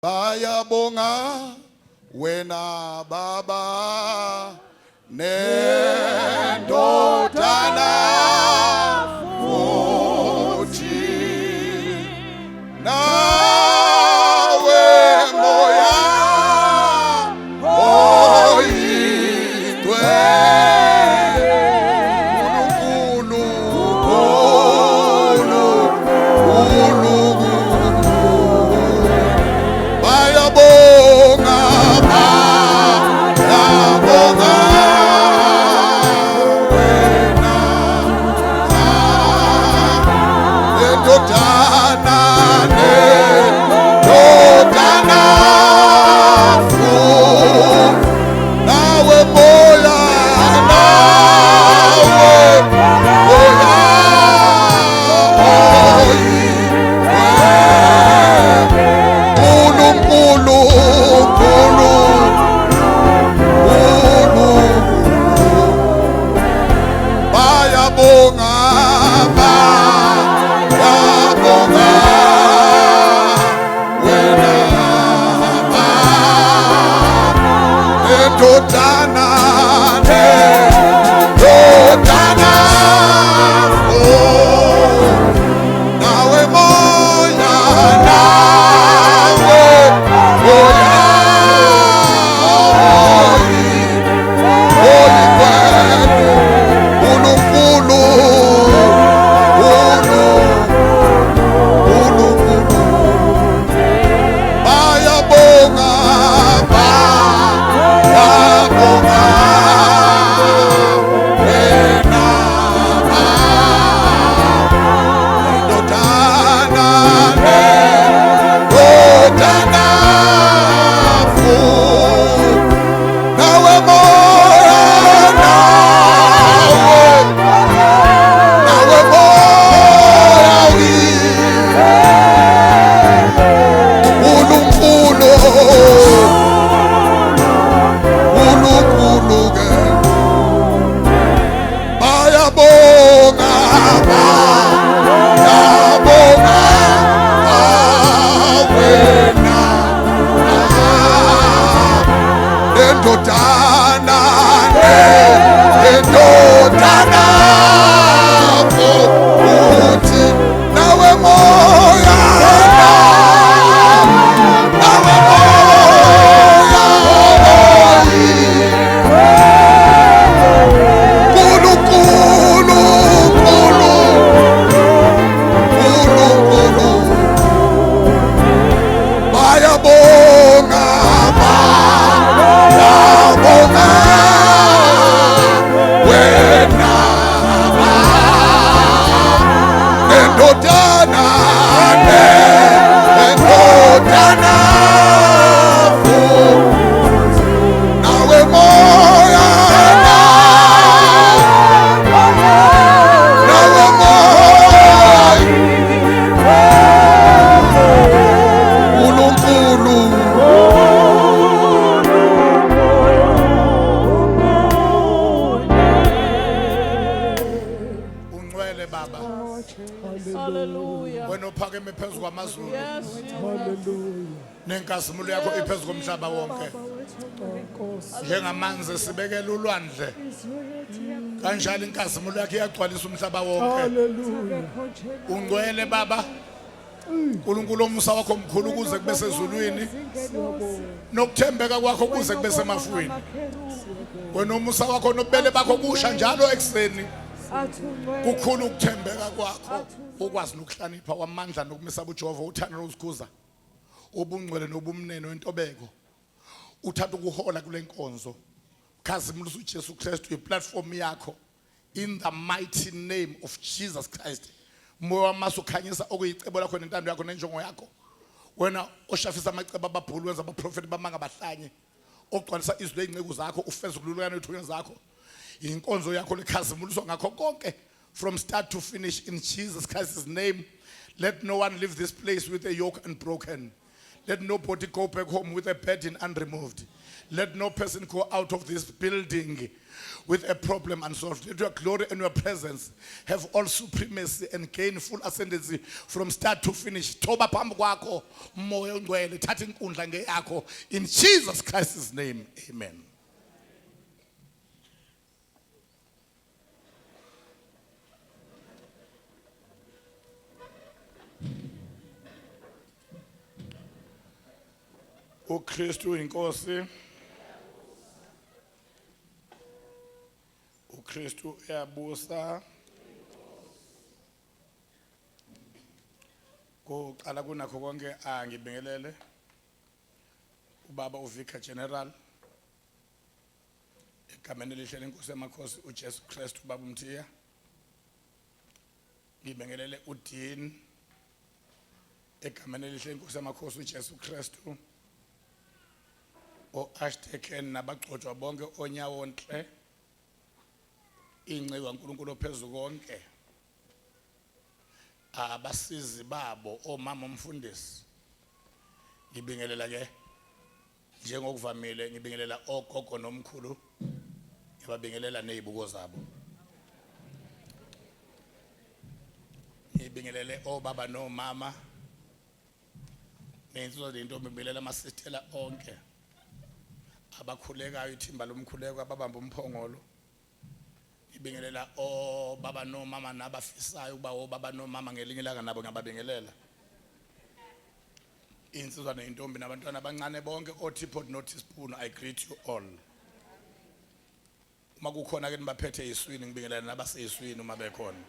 Bayabonga wena baba nendodana futhi nawe moya oyingcwele uNkulunkulu Bayabonga, bayabonga wena nendodana nendodana futhi nawe moya nawe moya uNkulunkulu Nkulu Nkulu bayabonga bayabonga wena nendodana nendodana oh nawe moya nawe moya oyingcwele uNkulunkulu uNkulunkulu bayabonga bayabonga wena ndodana ndodana futhi nawe moya nawe nawe moya uNkulunkulu uNkulunkulu ke bayabonga bayabonga wena nendodana nendodana futhi nawe moya nawe moya Nkulunkulu Nkulu Nkulunkulu bayabonga bayabonga wena nendodana nendodana futhi nawe moya nawe moya uNkulunkulu Ungcwele baba Hallelujah. wena ophakeme phezu kwamazulu Yes, Jesus. Hallelujah. nenkazimulo yakho iphezu komhlaba wonke njengamanzi sibekela ulwandle kanjalo inkazimulo yakho iyagcwalisa umhlaba wonke Hallelujah. ungcwele baba uNkulunkulu omusa wakho mkhulu kuze kube sezulwini nokuthembeka kwakho kuze kube semafwini wena umusa wakho nobubele bakho kusha njalo ekuseni kukhulu ukuthembeka kwakho ukwazi nokuhlanipha kwamandla nokumisa uJehova uthando nokuzikhuza ubungcwele nobumnene wentobeko uthatha ukuhola kule nkonzo khazimulisa uJesu Kristu iplatform yakho in the mighty name of Jesus Christ moya wamasu ukhanyisa okuyicebo lakho nentando yakho nenjongo yakho wena oshafisa amacebo ababhulu wenza abaprofeti bamanga bahlanye ogcwalisa izwi ley'nceku zakho ufeze ukululeka ney'thunywa zakho inkonzo yakho lekhazimuliswa ngakho konke from start to finish in Jesus Christ's name let no one leave this place with a yoke unbroken. Let nobody go back home with a burden unremoved. Let no person go out of this building with a problem unsolved. Let your glory and your presence have all supremacy and gain full ascendancy from start to finish. Thoba phambi kwakho, Moya oNgcwele, thatha inkundla ngeyakho. In Jesus Christ's name, amen. uKristu inkosi. uKristu uyabusa. Kuqala kunakho konke angibingelele ubaba uVicar General egameni elihle lenkosi yamakhosi uJesu Kristu baba uMthiya. Ngibingelele uDean egameni elihle lenkosi yamakhosi uJesu Kristu. O-Archdeacon nabagcotshwa bonke onyawonhle inceku kaNkulunkulu ophezu konke abasizi babo omama umfundisi ngibingelela ke njengokuvamile ngibingelela ogogo nomkhulu ngibabingelela nezibuko zabo ngibingelele obaba nomama Nensizwa nentombi ngibingelela amasistela onke abakhulekayo ithimba lomkhuleko ababamba umphongolo ngibingelela obaba nomama nabafisayo ukuba obaba nomama ngelinye ilanga nabo ngiyababingelela insizwa nentombi nabantwana abancane bonke o-teapot no-teaspoon i greet you all uma kukhona ke nibaphethe iswini ngibingelela nabaseyiswini uma bekhona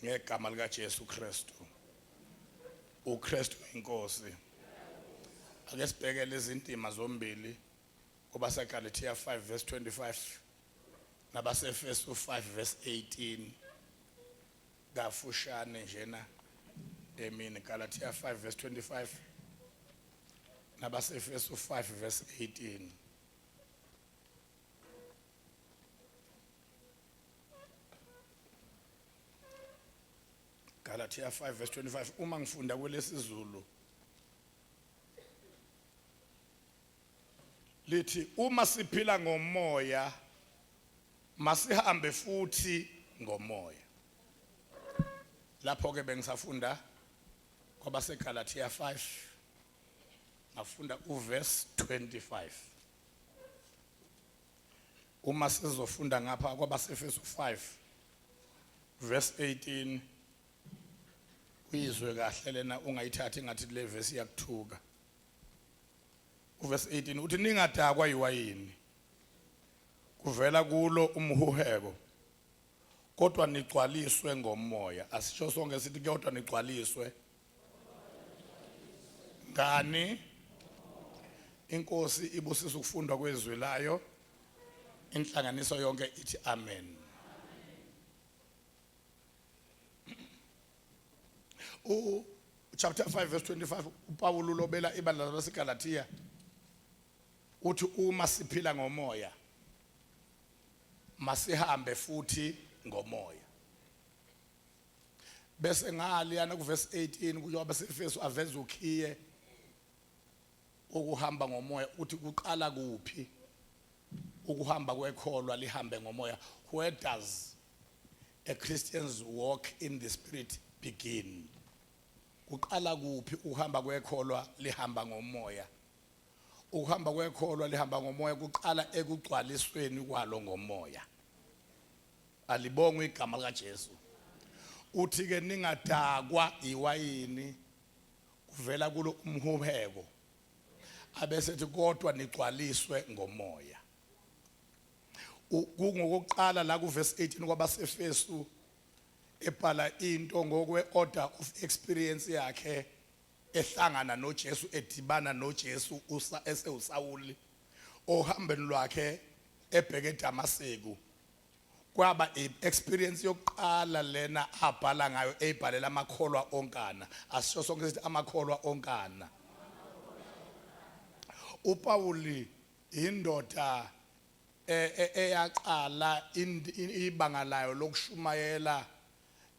ngegama likaJesu Kristu uKristu inkosi ake sibheke lezi ndima zombili kwabaseGalatia 5 verse 25 nabaseEfesu 5 verse 18 kafushane njena emini Galatia 5 verse 25 nabaseEfesu 5 verse 18 Galatia 5 verse 25 uma ngifunda kwelesizulu lithi uma siphila ngomoya masihambe futhi ngomoya lapho ke bengisafunda kwabaseGalatia 5 ngafunda uverse 25 uma sizofunda ngapha kwabaseFesu 5 verse 18 uyizwe kahle lena ungayithathi ngathi le verse iyakuthuka uverse 18 uthi ningadakwa yiwayini kuvela kulo umhuheko kodwa nigcwaliswe ngomoya asisho sonke sithi kodwa nigcwaliswe ngani inkosi ibusisa ukufundwa kwezwi layo inhlanganiso yonke ithi amen u chapter 5 verse 25 uPawulu ulobela ibandla laseGalatia uthi uma siphila ngomoya masihambe futhi ngomoya bese ngaliyana kuverse 18 kuyo abaseFesu aveza ukhiye ukuhamba ngomoya uthi kuqala kuphi ukuhamba kwekholwa lihambe ngomoya where does a Christian's walk in the spirit begin kuqala kuphi ukuhamba kwekholwa lihamba ngomoya ukuhamba kwekholwa lihamba ngomoya kuqala ekugcwalisweni kwalo ngomoya Alibongwe igama likaJesu. Uthi ke ningadakwa iwayini kuvela kulo umhubheko. Abesethi kodwa nigcwaliswe ngomoya. Kungokuqala la kuverse 18 kwabaseFesu ebhala into ngokwe order of experience yakhe ehlangana noJesu edibana noJesu usa esewuSawuli ohambeni lwakhe ebheke eDamaseku Kwaba i-experience yokuqala lena abhala ngayo eyibhalela amakholwa onkana. Asisho sonke sithi amakholwa onkana. UPawuli indoda e, e, eyaqala ibanga layo lokushumayela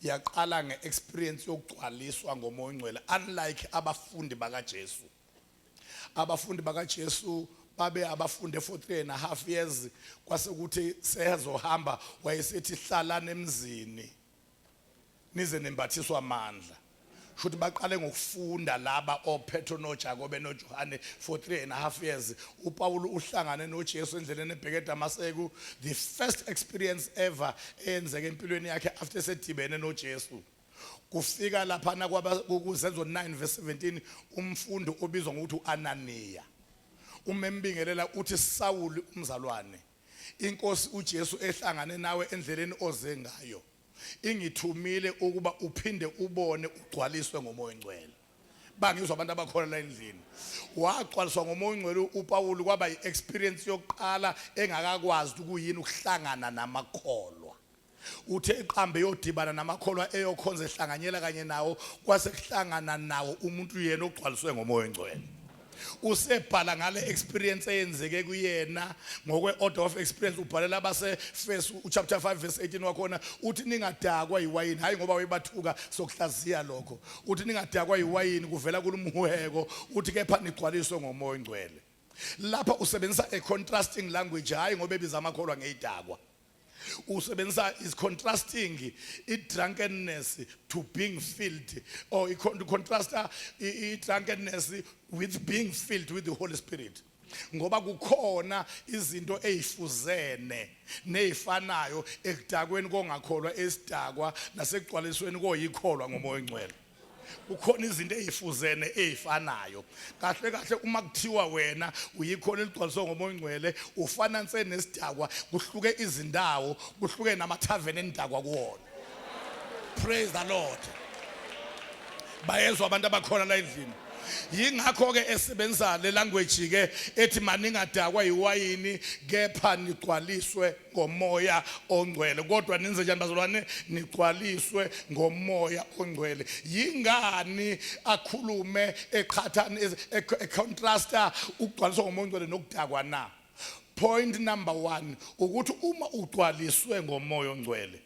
Yaqala ngeexperience yokugcwaliswa ngoMoya oNgcwele, unlike abafundi bakaJesu. Abafundi bakaJesu babe abafunde for 3.5 years, kwase kuthi sezohamba wayesethi hlalani emzini nize nembathiswa amandla. Shuthi baqale ngokufunda laba oPetro noJakobe noJohane for 3.5 years. UPaul uhlangane noJesu endleleni ebheke eDamaseku, the first experience ever eyenzeke empilweni yakhe after sedibene noJesu. Kufika laphana kwaba kuZenzo 9 verse 17, umfundi obizwa ngokuthi uAnaniya uma embingelela uthi, "Sawuli umzalwane, inkosi uJesu ehlangane nawe endleleni oze ngayo ingithumile ukuba uphinde ubone, ugcwaliswe ngoMoya oNgcwele." Bangizwa abantu abakhona la endlini? Wagcwaliswa ngoMoya oNgcwele uPaul, kwaba i-experience yokuqala engakakwazi ukuyini ukuhlangana namakholwa. Uthe eqambe yodibana namakholwa, eyokhonza, ehlanganyela kanye nawo, kwase kuhlangana nawo umuntu yena ogcwaliswe ngoMoya oNgcwele. Usebhala ngale experience eyenzeke kuyena ngokwe order of experience. Ubhalela abase first chapter 5 verse 18 wakhona, uthi ningadakwa yiwayini. Hayi, ngoba wayebathuka, sokuhlaziya lokho. Uthi ningadakwa yiwayini, kuvela kulumhuheko. Uthi kepha nigcwaliswe ngoMoya oNgcwele. Lapha usebenzisa a contrasting language, hayi ngoba ebiza amakholwa ngeyidakwa. Usebenzisa is contrasting i-drunkenness to being filled, or i-contrasta i-drunkenness with being filled with the Holy Spirit, ngoba kukhona izinto ezifuzene nezifanayo ekudakweni kongakholwa, esidakwa, nasekugcwalisweni koyikholwa ngoMoya oNgcwele. Kukhona izinto ezifuzene, ezifanayo. Kahle kahle, uma kuthiwa wena uyikholwa eligcwaliswe ngoMoya oNgcwele, ufana nse nesidakwa, kuhluke izindawo, kuhluke namathaveni enidakwa kuwona. Praise the Lord. Bayezwa abantu abakhona la endlini? Yingakho ke esebenzisa le language ke ethi maningadakwa yiwayini, kepha nigcwaliswe ngoMoya oNgcwele. Kodwa nenze njani, bazalwane? Nigcwaliswe ngoMoya oNgcwele. Yingani akhulume eqhathani, econtrasta ukugcwaliswa ngoMoya oNgcwele nokudakwa na? Point number 1 ukuthi uma ugcwaliswe ngoMoya oNgcwele,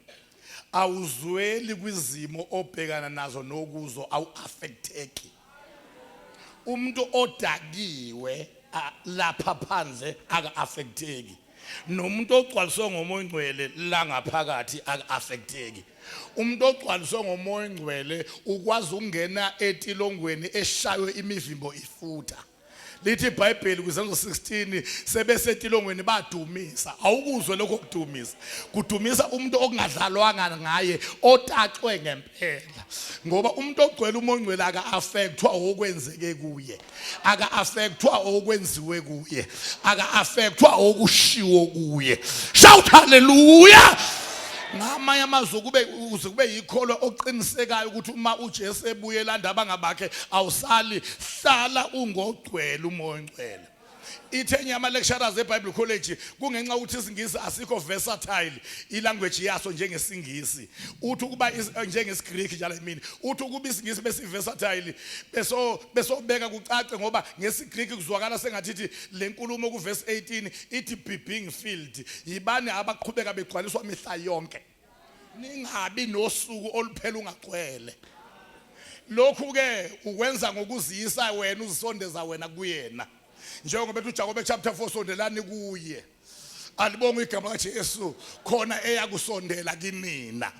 awuzweli kwizimo obhekana nazo nokuzo, awu-affecteki. Umuntu odakiwe lapha phandle aka-affecteki, nomuntu ogcwaliswe ngoMoya oNgcwele la ngaphakathi aka-affecteki. Umuntu ogcwaliswe ngoMoya oNgcwele ukwazi ukungena etilongweni eshaywe imivimbo ifutha. Lithi iBhayibheli kuZenzo 16, sebesetilongweni badumisa. Awukuzwe lokho kudumisa? Kudumisa umuntu okungadlalwanga ngaye, otaxwe ngempela, ngoba umuntu ogcwele uMoya oNgcwele aka-affectwa okwenzeke kuye, aka-affectwa okwenziwe kuye, aka-affectwa okushiwo kuye. Shout hallelujah! Ngamanye amazwi, kube uze kube yikholwa oqinisekayo ukuthi uma uJesu ebuye landa abangabakhe, awusali, hlala ungogcwele uMoya oNgcwele. Ithe enye ama-lecturers eBible College, kungenxa ukuthi isiNgisi asikho versatile, ilanguage yaso njengesingisi, uthi ukuba njengesiGreek njalo, I mean, uthi ukuba isiNgisi besi-versatile beso besobeka kucace, ngoba ngesiGreek kuzwakala sengathi ithi le nkulumo ku verse 18 ithi be being filled, yibani abaqhubeka begcwaliswa mihla yonke, ningabi nosuku oluphela ungagcwele. Lokhu ke ukwenza ngokuziyisa wena, uzisondeza wena kuyena, njengoba bethi uJakobe chapter 4, sondelani kuye, alibonga igama kaJesu, khona eyakusondela kinina.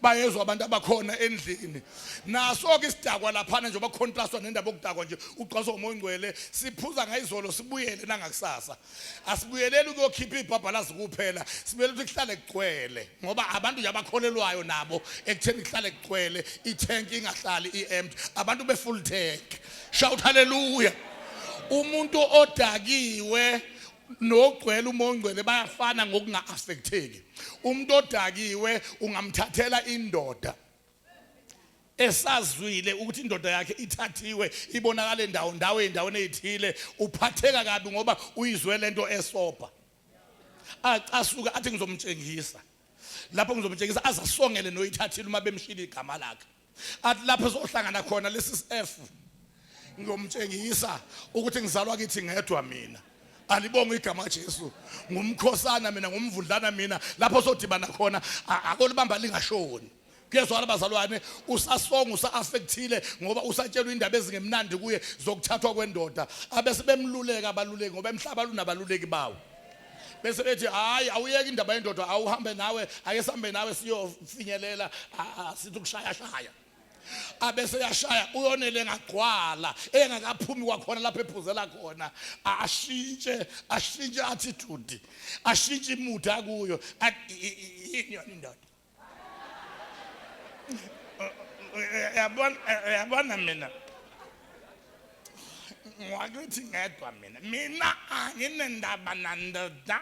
Bayezwa abantu abakhona endlini? Naso-ke isidakwa laphana, njengoba contrastwa nendaba yokudakwa nje, ugcwaliswa uMoya oNgcwele, siphuza ngayizolo, sibuyele nangakusasa. Asibuyeleli ukuyokhipha ibhabhalazi kuphela, sibuyele ukuthi kuhlale kugcwele, ngoba abantu nje abakholelwayo nabo ekutheni kuhlale kugcwele, ithenki ingahlali i-empty, abantu be-full tank. Shout hallelujah! Umuntu odakiwe nogcwele uMoya oNgcwele bayafana ngokunga-affecteki. Umuntu odakiwe ungamthathela indoda esazwile ukuthi indoda yakhe ithathiwe, ibonakala endawo ndawo, endaweni ezithile, uphatheka kabi ngoba uyizwe lento esobha, acasuka athi ngizomtshengisa lapho, ngizomtshengisa, azasongele noyithathile uma bemshila igama lakhe, athi lapho sohlangana khona lesi F, ngiyomtshengisa ukuthi ngizalwa kithi ngedwa mina. Alibonga igama kaJesu. Ngumkhosana mina, ngumvundlana mina, lapho sodibana khona akolibamba lingashoni. Kuyezwakala bazalwane, usasonga usa-affectile ngoba usatshelwa indaba ezingemnandi kuye zokuthathwa kwendoda. Abese bemluleka abaluleki ngoba emhlaba lunabaluleki bawo. Bese bethi hayi awuyeke indaba yendoda awuhambe nawe ake sihambe nawe siyofinyelela sithi ukushaya shaya. Abese yashaya uyonele engagcwala engakaphumi kwakhona lapho ephuzela khona ashintshe ashintshe attitude ashintshe imuthi akuyo yini yona indoda yabona yabona mina ngakithi ngedwa mina mina anginendaba nandoda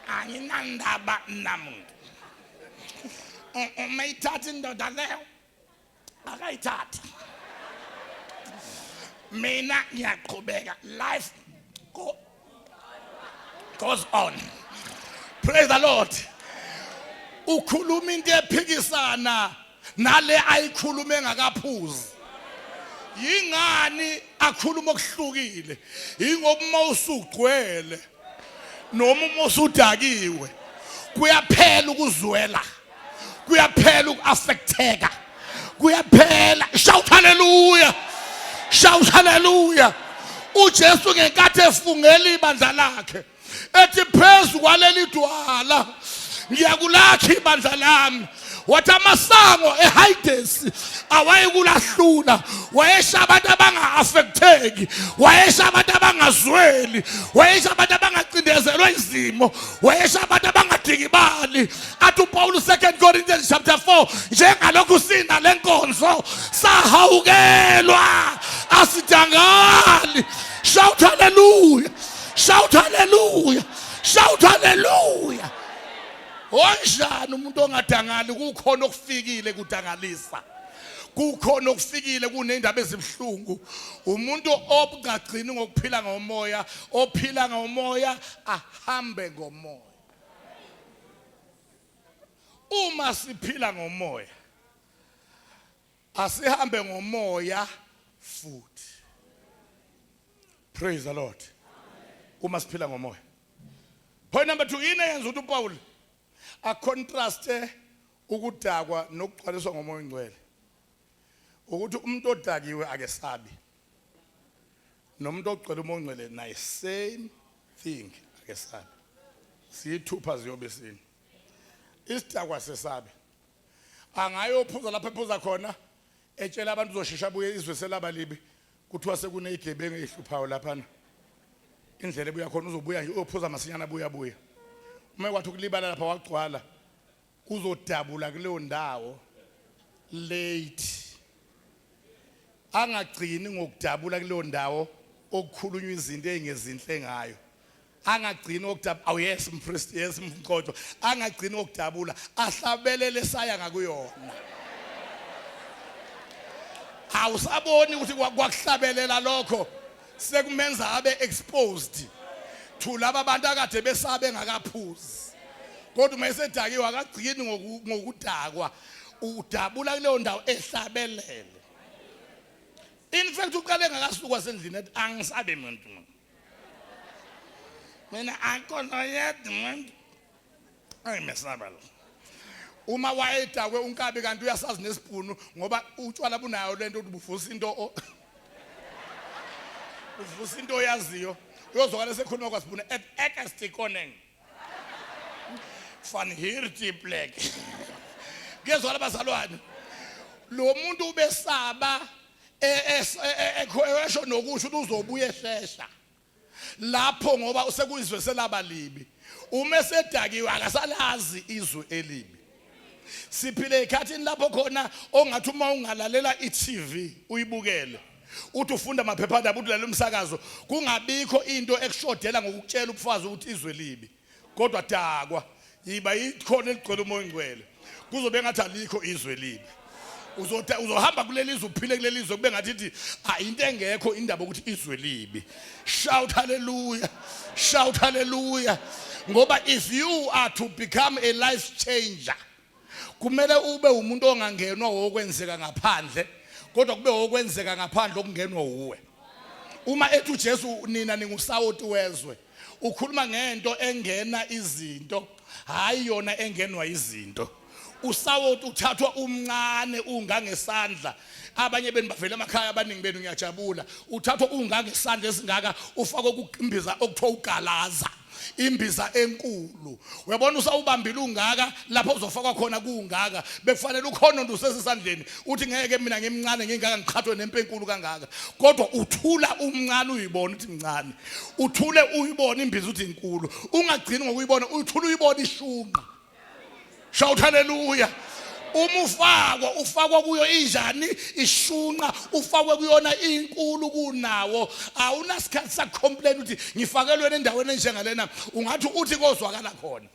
anginandaba namuntu uma ithatha indoda leyo akayithatha mina ngiyaqhubeka life go, goes on praise the lord ukhuluma into ephikisana nale ayikhulume engakaphuzi yingani akhuluma okuhlukile yingoba uma usugcwele noma uma usudakiwe kuyaphela ukuzwela kuyaphela uku-affecteka kuyaphela shout hallelujah shout hallelujah uJesu ngenkathi efungela ibandla lakhe ethi phezu kwaleli dwala ngiyakulakha ibandla lami wathi amasango eHades awayekulahlula wayesha abantu abanga-affecteki wayesha abantu abangazweli wayesha abantu abangacindezelwa izimo wayesha abantu abangadingibali athi uPawulu 2 Corinthians chapter 4 njengalokhu sina lenkonzo sahawukelwa asidangali shout hallelujah shout hallelujah shout hallelujah onjani umuntu ongadangali kukhona okufikile kudangalisa kukhona okufikile kunendaba ezibuhlungu umuntu obungagcini ngokuphila ngomoya ophila ngomoya ahambe ngomoya uma siphila ngomoya asihambe ngomoya futhi praise the lord uma siphila ngomoya point number 2 yini eyenza ukuthi uPaul acontraste ukudakwa nokugcwaliswa ngomoya ongcwele ukuthi umuntu odakiwe akesabi nomuntu ogcwele umoya ongcwele naye same thing akesabi siyithupha ziyobe sini isidakwa sesabe angayophuza lapho ephuza khona etshela abantu uzoshesha abuye izwe selaba libi kuthiwa sekunezigebengu ezihluphayo laphana indlela ebuya khona uzobuya nje uyophuza masinyana abuya buya uma kwathi ukulibala lapha wagcwala uzodabula kuleyo ndawo late angagcini ngokudabula kuleyo ndawo okukhulunywa izinto ezingezinhle ngayo angagcini ngokudabula awu yes mpriest yes mqotho angagcini ngokudabula ahlabelele saya ngakuyona awusaboni ukuthi kwakuhlabelela lokho sekumenza abe exposed to laba bantu akade besabe engakaphuzi kodwa uma esedakiwe akagcini ngokudakwa udabula kuleyo ndawo ehlabelele in fact uqale engakasuki wasendlini ethi angisabe muntu mina akho noyedwa umuntu engimesaba lo uma wayedakwe unkabi kanti uyasazi nesibhunu ngoba utshwala bunayo lento ukuthi buvusa into uvusa into oyaziyo uyozwakala sekhuluma kwasibhunu at ekastikoning van hierdie plek kuyezwakala bazalwane lo muntu ubesaba e, e, e, esho nokusho ukuthi uzobuya eshesha lapho ngoba usekuyizwe selaba libi uma esedakiwe akasalazi izwe elibi siphile ekhathini lapho khona ongathi uma ungalalela i-TV uyibukele uthi ufunda amaphephandaba uthi ulalela umsakazo kungabikho into ekushodela ngokukutshela ubufazi ukuthi izwe libi kodwa dakwa yiba ikhona eligcwele umoya ongcwele kuzobe ngathi alikho izwe libi uzoda uzohamba kuleli zwe uphile kuleli zwe kube ngathi ithi ah, into engekho indaba ukuthi izwe libi shout hallelujah shout hallelujah ngoba if you are to become a life changer kumele ube umuntu ongangenwa wokwenzeka ngaphandle kodwa kube wokwenzeka ngaphandle okungenwa uwe uma ethi uJesu nina ningusawoti wezwe ukhuluma ngento engena izinto hayi yona engenwa izinto Usawoti uthathwa umncane ungangesandla. Abanye benu bavela emakhaya, abaningi benu ngiyajabula. Uthathwa ungangesandla esingaka ufakwe kuimbiza okuthiwa ugalaza. Imbiza enkulu. Uyabona usawubambile ungaka lapho uzofakwa khona kungaka. Bekufanele ukhona nto usesesandleni uthi ngeke mina ngimncane ngingaka ngiqhathwe nempe enkulu kangaka. Kodwa uthula umncane uyibona uthi mncane. Uthule uyibona imbiza uthi inkulu. Ungagcini ngokuyibona uthule uyibona ishunqa. Shout hallelujah. Uma ufakwa ufakwa kuyo injani ishunqa ufakwe kuyona inkulu kunawo awunasikhathi sakucomplain ukuthi ngifakelwe endaweni enjengalena ungathi uthi kozwakala khona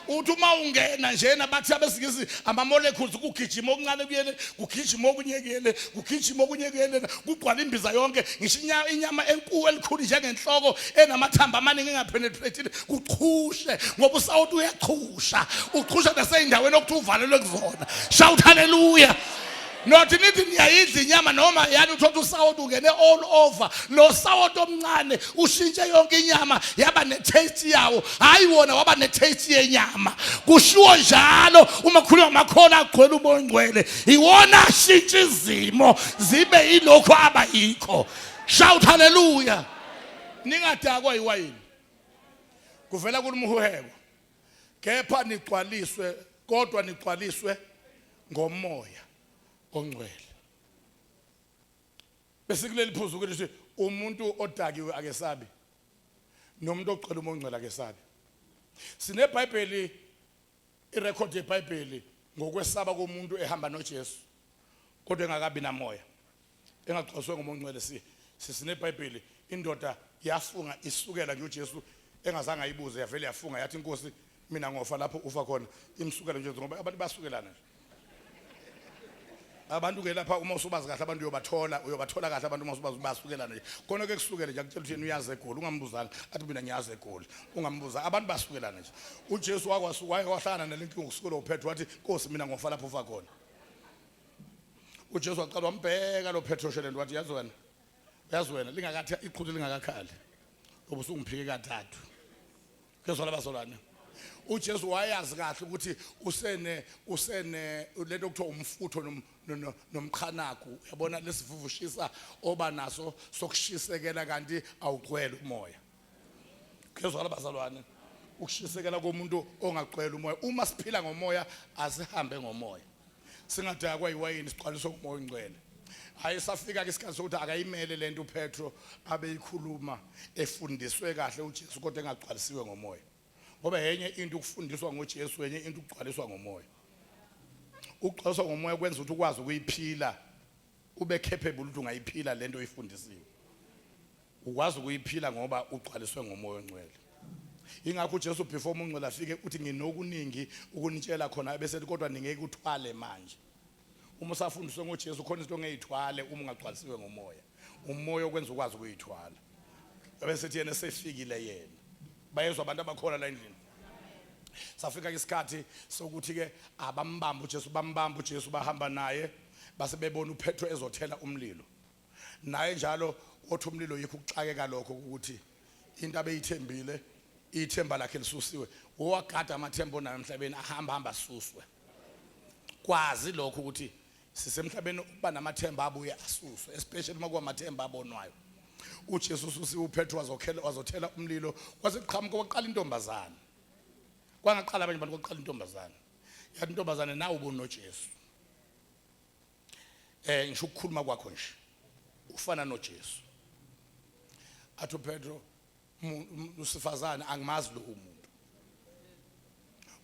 uthi uma ungena njena bathi abesingisi ama-molecules kugijima okuncane kuyele kugijima okunye kuyele kugijima okunye kuyele kugcwala imbiza yonke ngisho inyama enkulu elikhulu njengenhloko enamathambo amaningi engapenetrated kuchushe ngoba usawoti uyachusha uchusha naseyindaweni okuthi uvalelwe kuzona. Shout hallelujah. Nothi nithi niyayidla inyama noma yani uthola usawoti ungene all over lo sawoti omncane ushintshe yonke inyama yaba ne-taste yawo hayi wona waba ne-taste yenyama kushiwo njalo uma khulunywa amakhola agcwele umoya ongcwele iwona ashintsha izimo zibe yilokhu aba yikho. Shout hallelujah. Ningadakwa yiwayini kuvela kulumhuheko kepha nigcwaliswe kodwa nigcwaliswe ngomoya ongcwele. Bese kuleli phuzu ukuthi umuntu odakiwe akesabi nomuntu ogcwele umoya ongcwele akesabi. SineBhayibheli, irekhodi yeBhayibheli ngokwesaba komuntu ehamba noJesu kodwa engakabi namoya, engagcwaliswe ngomoya ongcwele. Si sineBhayibheli, indoda yafunga isukela nje uJesu engazange ayibuze, yavele yafunga yathi inkosi mina ngofa lapho ufa khona, imsukela nje ngoba abantu basukelana nje. Abantu ke lapha uma usubazi kahle abantu uyobathola, uyobathola kahle abantu uma usubazi basukelana nje. Khona ke kusukele nje akutshela ukuthi yena uyazi eGoli, ungambuzanga athi mina ngiyazi eGoli, ungambuza abantu basukelana nje. UJesu wakwasuka waye wahlangana nalenkinga kusukela uPetro wathi Nkosi mina ngofa lapho ufa khona. UJesu waqala wambheka lo Petro shelento wathi yazi wena, yazi wena lingakathi iqhude lingakakhali ngoba usungiphike kathathu. Kezwala bazalwane. uJesu wayazi kahle ukuthi usene usene lento okuthiwa umfutho nomqhanagu uyabona lesivuvushisa oba naso sokushisekela kanti awugcwele umoya. Kezwala bazalwane. Ukushisekela komuntu ongagcwele umoya. Uma siphila ngomoya asihambe ngomoya. Singadakwa yiwayini sigcwaliswe umoya ongcwele. Hayi safika ke isikhathi sokuthi akayimele lento uPetro abeyikhuluma efundiswe kahle uJesu kodwa engagcwalisiwe ngomoya. Ngoba yenye into ukufundiswa ngoJesu yenye into ukugcwaliswa ngomoya. Ukugcwaliswa ngomoya kwenza ukuthi ukwazi ukuyiphila ube capable ukuthi ungayiphila lento oyifundisiwe. Ukwazi ukuyiphila ngoba ugcwaliswe ngomoya ongcwele. Ingakho uJesu before umoya ongcwele afike uthi nginokuningi ukunitshela khona bese kodwa ningeke uthwale manje. Uma usafundiswe ngoJesu khona izinto ongeyithwale uma ungagcwalisiwe ngomoya. Umoya okwenza ukwazi ukuyithwala. Bese ethi yena sefikile yena. Bayezwa abantu abakhona la endlini. Safika isikhathi sokuthi ke abambamba uJesu, bambamba uJesu bahamba naye base bebona uPetro ezothela umlilo. Naye njalo othi umlilo yikho ukuxakeka lokho ukuthi into abeyithembile ithemba lakhe lisusiwe. Wowagada amathemba onayo emhlabeni ahamba hamba asuswe. Kwazi lokho ukuthi sisemhlabeni ukuba namathemba abuye asuswe, especially uma kuwamathemba abonwayo. uJesu ususiwe uPetro wazokhela wazothela umlilo kwase kuqhamuka kwaqala intombazane. Kwangaqala abanye abantu kwaqala intombazane. Yathi intombazane nawe ubunoJesu. Eh ngisho ukukhuluma kwakho nje ufana noJesu. Athi uPetro usifazane angimazi lo muntu.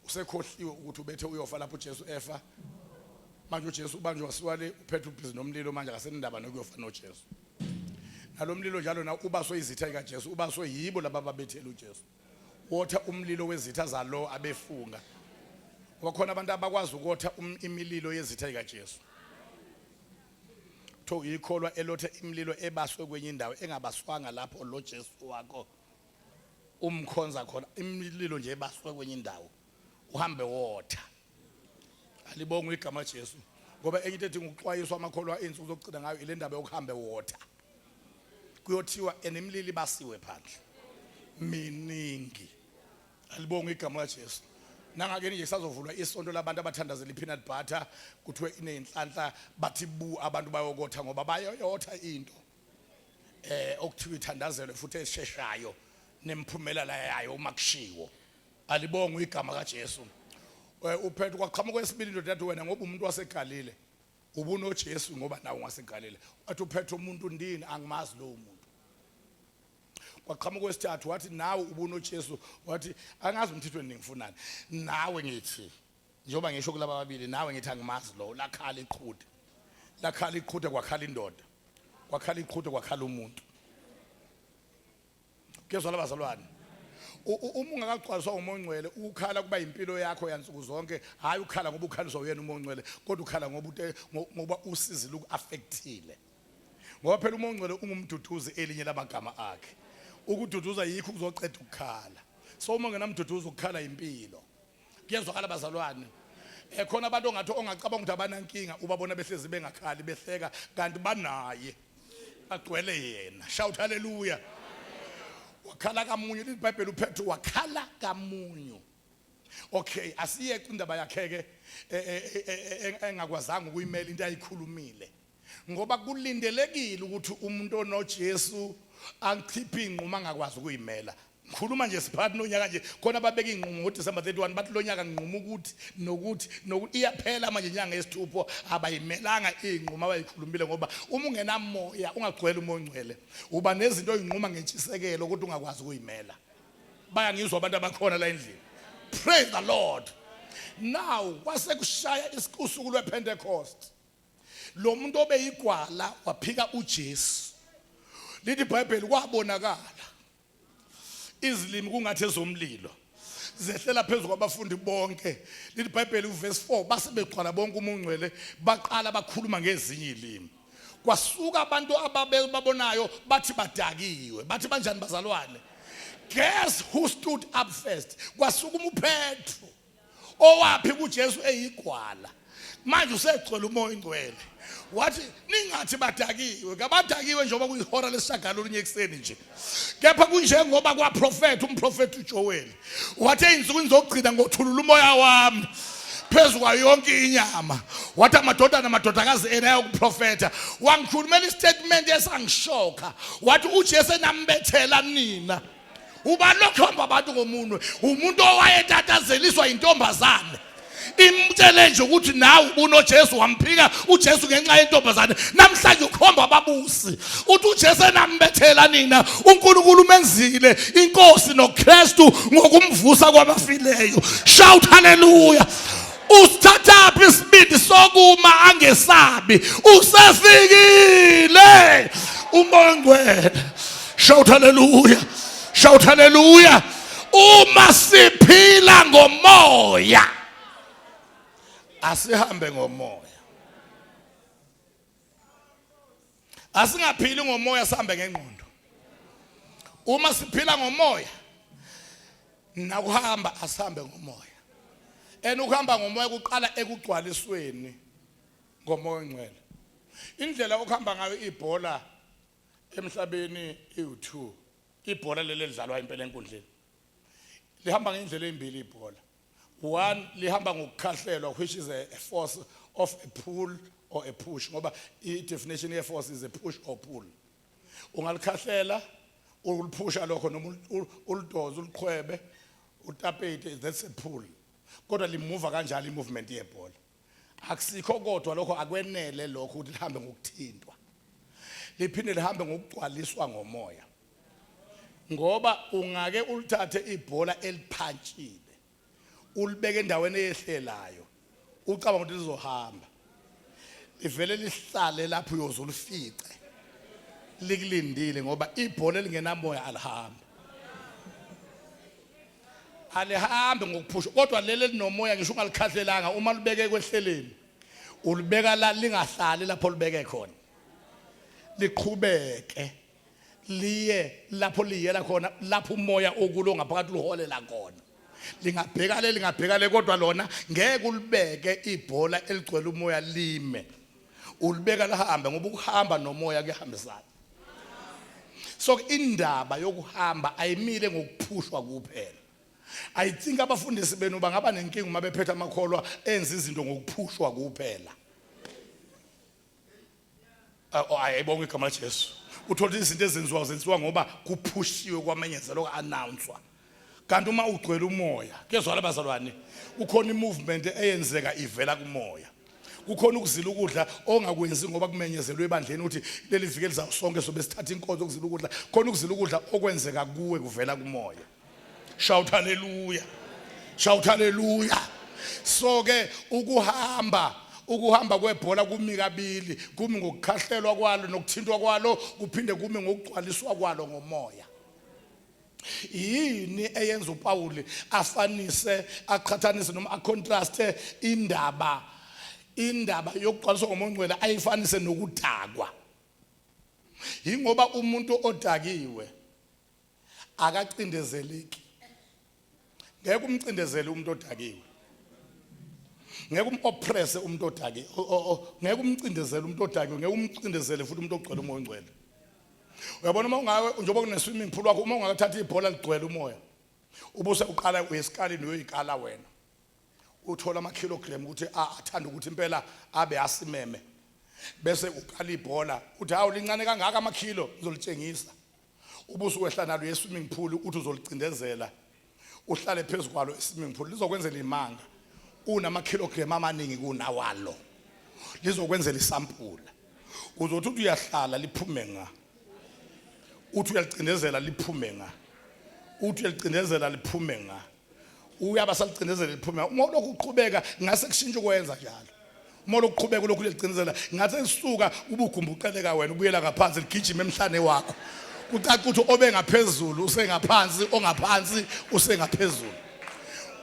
Usekhohliwe ukuthi ubethe uyofa lapho uJesu efa. Manje uJesu ubanjwe wasiwa le uPetro ubhizi nomlilo manje akasenindaba nokuyofa noJesu. Nalomlilo njalo na ubaswe izitha zikaJesu ubaswe yibo laba ababethela uJesu. Wotha umlilo wezitha zalo abefunga. Ngoba khona abantu abakwazi ukotha imililo yezitha zikaJesu. Kuthiwa ikholwa elothe imililo ebaswe kwenye indawo engabaswanga lapho lo Jesu wakho umkhonza khona, imililo nje ebaswe kwenye indawo uhambe wotha. Alibongwe igama Jesu. Ngoba enye into edinga ukuxwayiswa amakholwa insuku zokugcina ngayo ile ndaba yokuhambe wotha. Kuyothiwa enemililo ibasiwe phandle. Miningi. Alibongwe igama kaJesu. Nangakeni nje kusazovulwa isonto labantu abathandazela i-peanut butter, kuthiwe iney'nhlanhla, bathi bu abantu bayokotha ngoba bayoyotha into okuthiwa ithandazelwe futhi esheshayo nemphumela yayo uma kushiwo. Alibongwe igama kaJesu. UPetru kwaqhamuka esibili indoda yathi wena ngoba umuntu waseGalile ubunoJesu ngoba nawe ungaseGalile. Wathi uPetru umuntu ndini angimazi lowo muntu. Kwaqhamuka wesithathu wathi nawe ubunoJesu, wathi angazi umthethweni ningifunani. Nawe ngithi njengoba ngisho kulaba ababili nawe ngithi angimazi lowo. Lakhala iqhude. Lakhala iqhude kwakhala indoda. Kwakhala iqhude kwakhala umuntu. Kuyezwa labazalwane. Uma ungakagcwaliswa uMoya oNgcwele ukukhala kuba impilo yakho yansuku zonke, hayi ukukhala ngoba ukhaliswa uyena uMoya oNgcwele, kodwa ukhala ngoba ngoba usizi luku-affectile. Ngoba phela uMoya oNgcwele ungumduduzi, elinye lamagama akhe. Ukududuza yikho kuzoqeda ukukhala. So uma ungenamduduzi ukukhala impilo. Kuyezwakala bazalwane. Khona abantu ongathi ongacabanga ukuthi abanankinga ubabona behlezi bengakhali behleka kanti banaye. Bagcwele yena. Shout hallelujah. Wakhala kamunyu liBhayibheli uPetru wakhala kamunyu. Okay, asiyeke indaba yakhe ke engakwazanga ukuyimela into ayikhulumile. Ngoba kulindelekile ukuthi umuntu onoJesu angikhiphe inqumo angakwazi ukuyimela. Ngikhuluma nje siphakathi nonyaka nje khona babeka inqumo ngoDecember 31 bathi lonyaka nginquma ukuthi nokuthi nokuthi iyaphela manje inyanga yesithupho abayimelanga inqumo abayikhulumile ngoba uma ungenamoya ungagcwele uMoya oNgcwele uba nezinto oyinquma ngentshisekelo kodwa ungakwazi ukuyimela. Bayangizwa abantu abakhona la endlini. Praise the Lord. Now kwase kushaya usuku lwePentecost. Lo muntu obeyigwala waphika uJesu. Lithi iBhayibheli kwabonakala izilimi kungathi ezomlilo zehlela phezu kwabafundi bonke. Lithi iBhayibheli uverse 4 base begcwala bonke uMoya oNgcwele baqala bakhuluma ngezinye izilimi. Kwasuka abantu ababebabonayo bathi badakiwe. Bathi banjani bazalwane? Guess who stood up first? Kwasukuma uPetru owaphi kuJesu eyigwala. Manje usegcwele uMoya oNgcwele. Wathi ningathi badakiwe, kabadakiwe njengoba kuyihora lesishagalolunye ekuseni nje. Kepha kunjengoba kwaprofetha umprofethi uJoel. Wathi ezinsukwini zokugcina ngothulula umoya wami phezu kwayo yonke inyama. Wathi amadodana amadodakazi enu ayokuprofetha. Wangikhulumela istatement esangishoka. Wathi uJesu enambethela nina. Ubani okhomba abantu ngomunwe? Umuntu owayetatazeliswa intombazane. Imtshele nje ukuthi nawe ubunoJesu wamphika uJesu ngenxa yentombazane. Namhlanje ukhomba ababusi. Uthi uJesu enambethela nina, uNkulunkulu umenzile inkosi noKristu ngokumvusa kwabafileyo. Shout hallelujah. Usithathaphi isibindi sokuma angesabi? Usefikile uMoya oNgcwele. Shout hallelujah. Shout hallelujah. Uma siphila ngomoya asihambe ngomoya. Asingaphili ngomoya sihambe ngengqondo. Uma siphila ngomoya nakuhamba asihambe ngomoya. And ukuhamba ngomoya kuqala ekugcwalisweni ngoMoya oNgcwele. Indlela okuhamba ngayo ibhola emhlabeni iwu-2. Ibhola leli elidlalwa impela enkundleni lihamba ngendlela ezimbili ibhola. One, lihamba ngokukhahlelwa, which is a force of a pull or a push, ngoba i-definition ye-force is a push or pull. Ungalikhahlela, uliphusha lokho noma ulidoze, uliqhwebe, utapete, that's a pull. Kodwa limuva kanjalo i-movement yebhola. Akusikho kodwa lokho, akwenele lokho ukuthi lihambe ngokuthintwa. Liphinde lihambe ngokugcwaliswa ngomoya. Ngoba ungake ulithathe ibhola eliphantshile ulibeke endaweni eyehlelayo ucabanga ukuthi lizohamba, livele lihlale lapho uyoze ulifice likulindile, ngoba ibhola elingenamoya alihambi. Alihambi ngokuphusha, kodwa leli elinomoya ngisho ungalikhahlelanga uma libeke ekwehleleni ulibeka la lingahlali lapho libeke khona, liqhubeke liye lapho liyela khona, lapho umoya okulo ngaphakathi luholela khona. Lingabheka le, lingabheka le, kodwa lona ngeke ulibeke ibhola eligcwele umoya lime. Ulibeka lihambe, ngoba ukuhamba nomoya kuyahambisana. So indaba yokuhamba ayimile ngokuphushwa kuphela. I think abafundisi benu bangaba nenkinga uma bephethe amakholwa enza izinto ngokuphushwa kuphela. Oh, ayibonga igama laJesu. Uthola izinto ezenziwa zenziwa ngoba kuphushiwe kwamenyezelwa kwa-announcewa. Kanti uma ugcwele umoya, kuyezwala bazalwane, kukhona i-movement eyenzeka ivela kumoya. Kukhona ukuzila ukudla ongakwenzi ngoba kumenyezelwe ebandleni ukuthi leli viki elizayo sonke sobe sithatha inkonzo yokuzila ukudla. Khona ukuzila ukudla okwenzeka kuwe kuvela kumoya. Shout hallelujah. Shout hallelujah. So ke ukuhamba kwebhola kumi kabili, kumi ngokukhahlelwa kwalo nokuthintwa kwalo, kuphinde kumi ngokugcwaliswa kwalo ngomoya. Yini eyenza uPawuli afanise, aqhathanise noma acontraste indaba yokugcwaliswa ngomoya ongcwele ayifanise nokudakwa? Yingoba umuntu odakiwe akacindezeleki. Ngeke umcindezele umuntu odakiwe, ngeke umoppresse umuntu odakiwe, ngeke umcindezele umuntu odakiwe, ngeke umcindezele futhi umuntu ogcwele umoya ongcwele. Uyabona, uma ungawe njengoba kune swimming pool wakho, uma ungakathatha ibhola ligcwele umoya, ubuse uqala uyesikalini uyoyikala wena, uthola ama-kilogram ukuthi athanda ukuthi impela abe asimeme, bese ukala ibhola uthi hawu lincane kangaka amakhilo, ngizolitshengisa. Ubusu wehla nalo ye-swimming pool uthi uzolicindezela, uhlale phezu kwalo e-swimming pool, lizokwenzela imanga. Unama-kilogram amaningi kunawalo, lizokwenzela isampula. Uzothi uthi uyahlala liphume nga, uthi uyalicindezela liphume nga, uthi uyalicindezela liphume nga, uyaba salicindezela liphume. Uma ulokhu uqhubeka ngase kushintsha ukwenza njalo, uma ulokhu uqhubeka ulokhu uyalicindezela ngathi esuka ubugumbuqeleka wena ubuyela ngaphansi, ligijima emhlane wakho. Kucaca ukuthi obe ngaphezulu usengaphansi, ongaphansi usengaphezulu.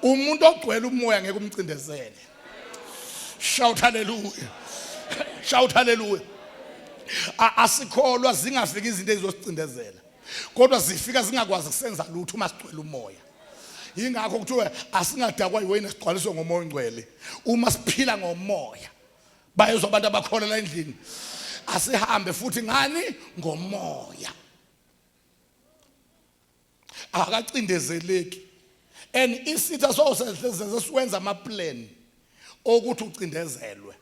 Umuntu ogcwele umoya ngeke umcindezele. Shout hallelujah. Shout hallelujah. Asikholwa zingafiki izinto ezizosicindezela, kodwa zifika zingakwazi kusenza lutho uma sigcwele umoya. Yingakho kuthiwa asingadakwa yiwayini, sigcwaliswe ngomoya ongcwele. Uma siphila ngomoya, bayezwa abantu abakholela endlini, asihambe futhi ngani? Ngomoya. Akacindezeleki. And isitha sowusehleze siwenza ama plan okuthi ucindezelwe.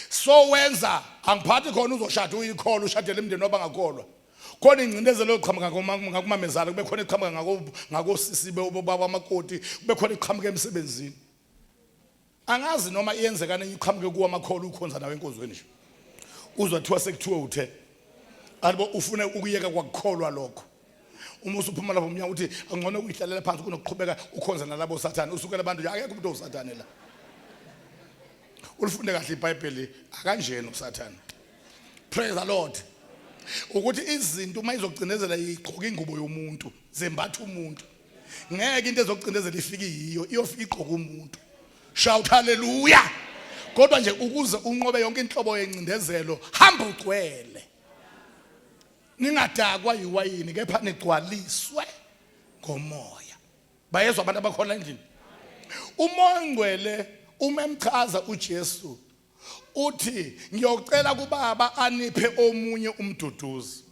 So wenza angiphathi khona uzoshada uyikholwa, ushadele emndeni wabangakholwa. Khona ingcindezelo eqhamuka ngakumamezala, kube khona eqhamuka ngakosisi bobaba amakoti, kube khona eqhamuka emsebenzini. Angazi noma iyenzeka nenye iqhamuke kuwo amakholwa ukhonza nawe enkonzweni nje. Uzwa kuthiwa sekuthiwe uthe alibo ufune ukuyeka kwakukholwa lokho. Uma usuphuma lapho umnyango uthi angcono ukuyihlalela phansi kunokuqhubeka ukhonza nalabo sathane. Usukela abantu nje, akekho umuntu owusathane la. Ulifunde kahle iBhayibheli, akanjena usathane. Praise the Lord. Ukuthi izinto uma izocindezela igqoka ingubo yomuntu, zembatha umuntu. Ngeke into ezocindezela ifike yiyo, iyofika igqoka umuntu. Shout hallelujah. Kodwa nje ukuze unqobe yonke inhlobo yencindezelo, hamba ugcwele. Ningadakwa yiwayini kepha nigcwaliswe ngomoya. Bayezwa abantu abakhona endlini. Umoya ongcwele uma emchaza uJesu uthi ngiyocela kubaba aniphe omunye umduduzi.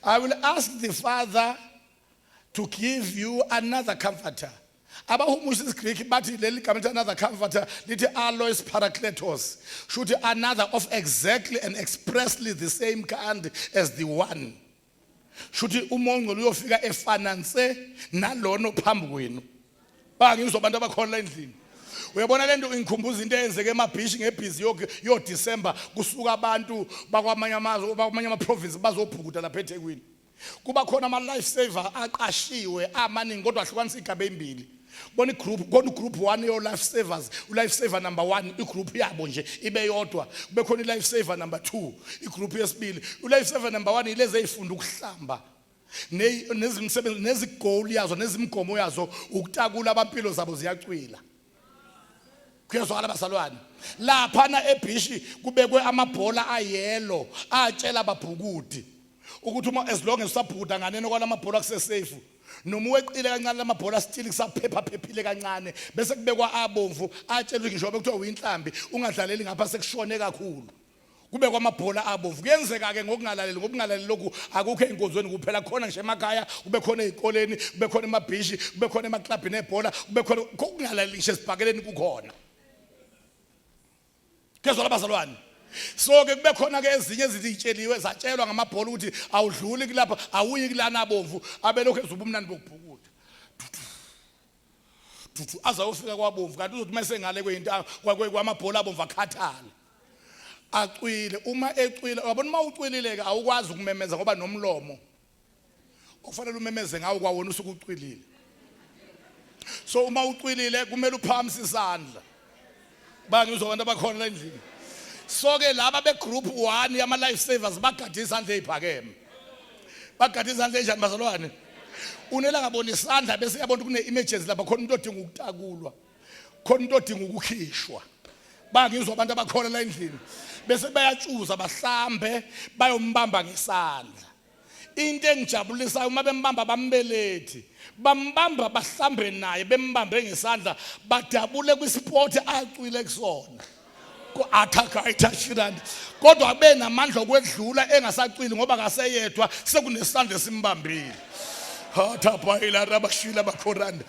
I will ask the Father to give you another comforter. Abahumusha isiGreek bathi leli gama lithi another comforter lithi allois parakletos, shuthi another of exactly and expressly the same kind as the one. Shuthi uMongcwele uyofika efana nse nalona phambi kwenu. Bangizwa abantu abakhona endlini. Uyabona lento ingikhumbuza into eyenzeke emabhishi ngebhizi yo December, kusuka abantu bakwamanye amazwe, bakwamanye ama province bazobhukuda lapha eThekwini. Kuba khona ama life saver aqashiwe amaningi, kodwa ahlukanisa igaba ezimbili. Bona igroup, khona group 1 yo life savers, u life saver number 1 igroup yabo nje ibe yodwa. Kube khona i life saver number 2 igroup yesibili. U life saver number 1 ilezi ezifunda ukuhlamba nezimsebenzi nezigoal yazo nezimigomo yazo ukutakula abampilo zabo ziyacwila. Kuyezwakala bazalwane. Laphana ebhishi kubekwe amabhola ayelo atshela ababhukudi ukuthi uma as long as usabhukuda nganeno kwalamabhola kuse safe. Noma uweqile kancane lamabhola still kusaphepha phephile kancane, bese kubekwa abomvu atshela ngisho bekuthiwa uyinhlambi ungadlaleli ngapha sekushone kakhulu. Kube kwamabhola abomvu. Kuyenzeka ke ngokungalaleli, ngokungalaleli lokhu akukho ey'nkonzweni kuphela, khona ngisho emakhaya, kube khona ey'koleni, kube khona emabhishi, kube khona emaklabhini ebhola, kube khona kokungalaleli ngisho esibhakeleni kukhona. Kezwa labazalwane. So ke kube khona ke ezinye ezitsheliwe zatshelwa ngamabhola ukuthi awudluli kulapha, awuyi kulana abomvu, abelokhu ezuba umnandi bokubhukuda. Thuthu aze ayofika kwabomvu kanti uzothi uma esengale kwento kwamabhola abomvu akhathale. Acwile uma ecwile uyabona uma ucwilile ke awukwazi ukumemeza ngoba nomlomo okufanele umemeze ngawo kwawona usuke ucwilile. So uma ucwilile kumele uphakamise isandla. Bangizwa abantu abakhona la endlini. So ke laba be group 1 yama life savers bagade izandla eziphakeme. Bagade izandla enjani bazalwane? Unela ngabona isandla bese yabona kune emergency lapha khona umuntu odinga ukutakulwa. Khona umuntu odinga ukukhishwa. Bangizwa abantu abakhona la endlini. Bese bayatshuza bahlambe bayombamba ngesandla. Into engijabulisayo uma bembamba bambelethi bambamba bahlambe naye bembambe ngesandla badabule kwisport acwile kusona athakayithashirandi kodwa benamandla okwedlula engasacwili ngoba kaseyedwa sekunesandla esimbambile hathabhayila rabashila bakhoranda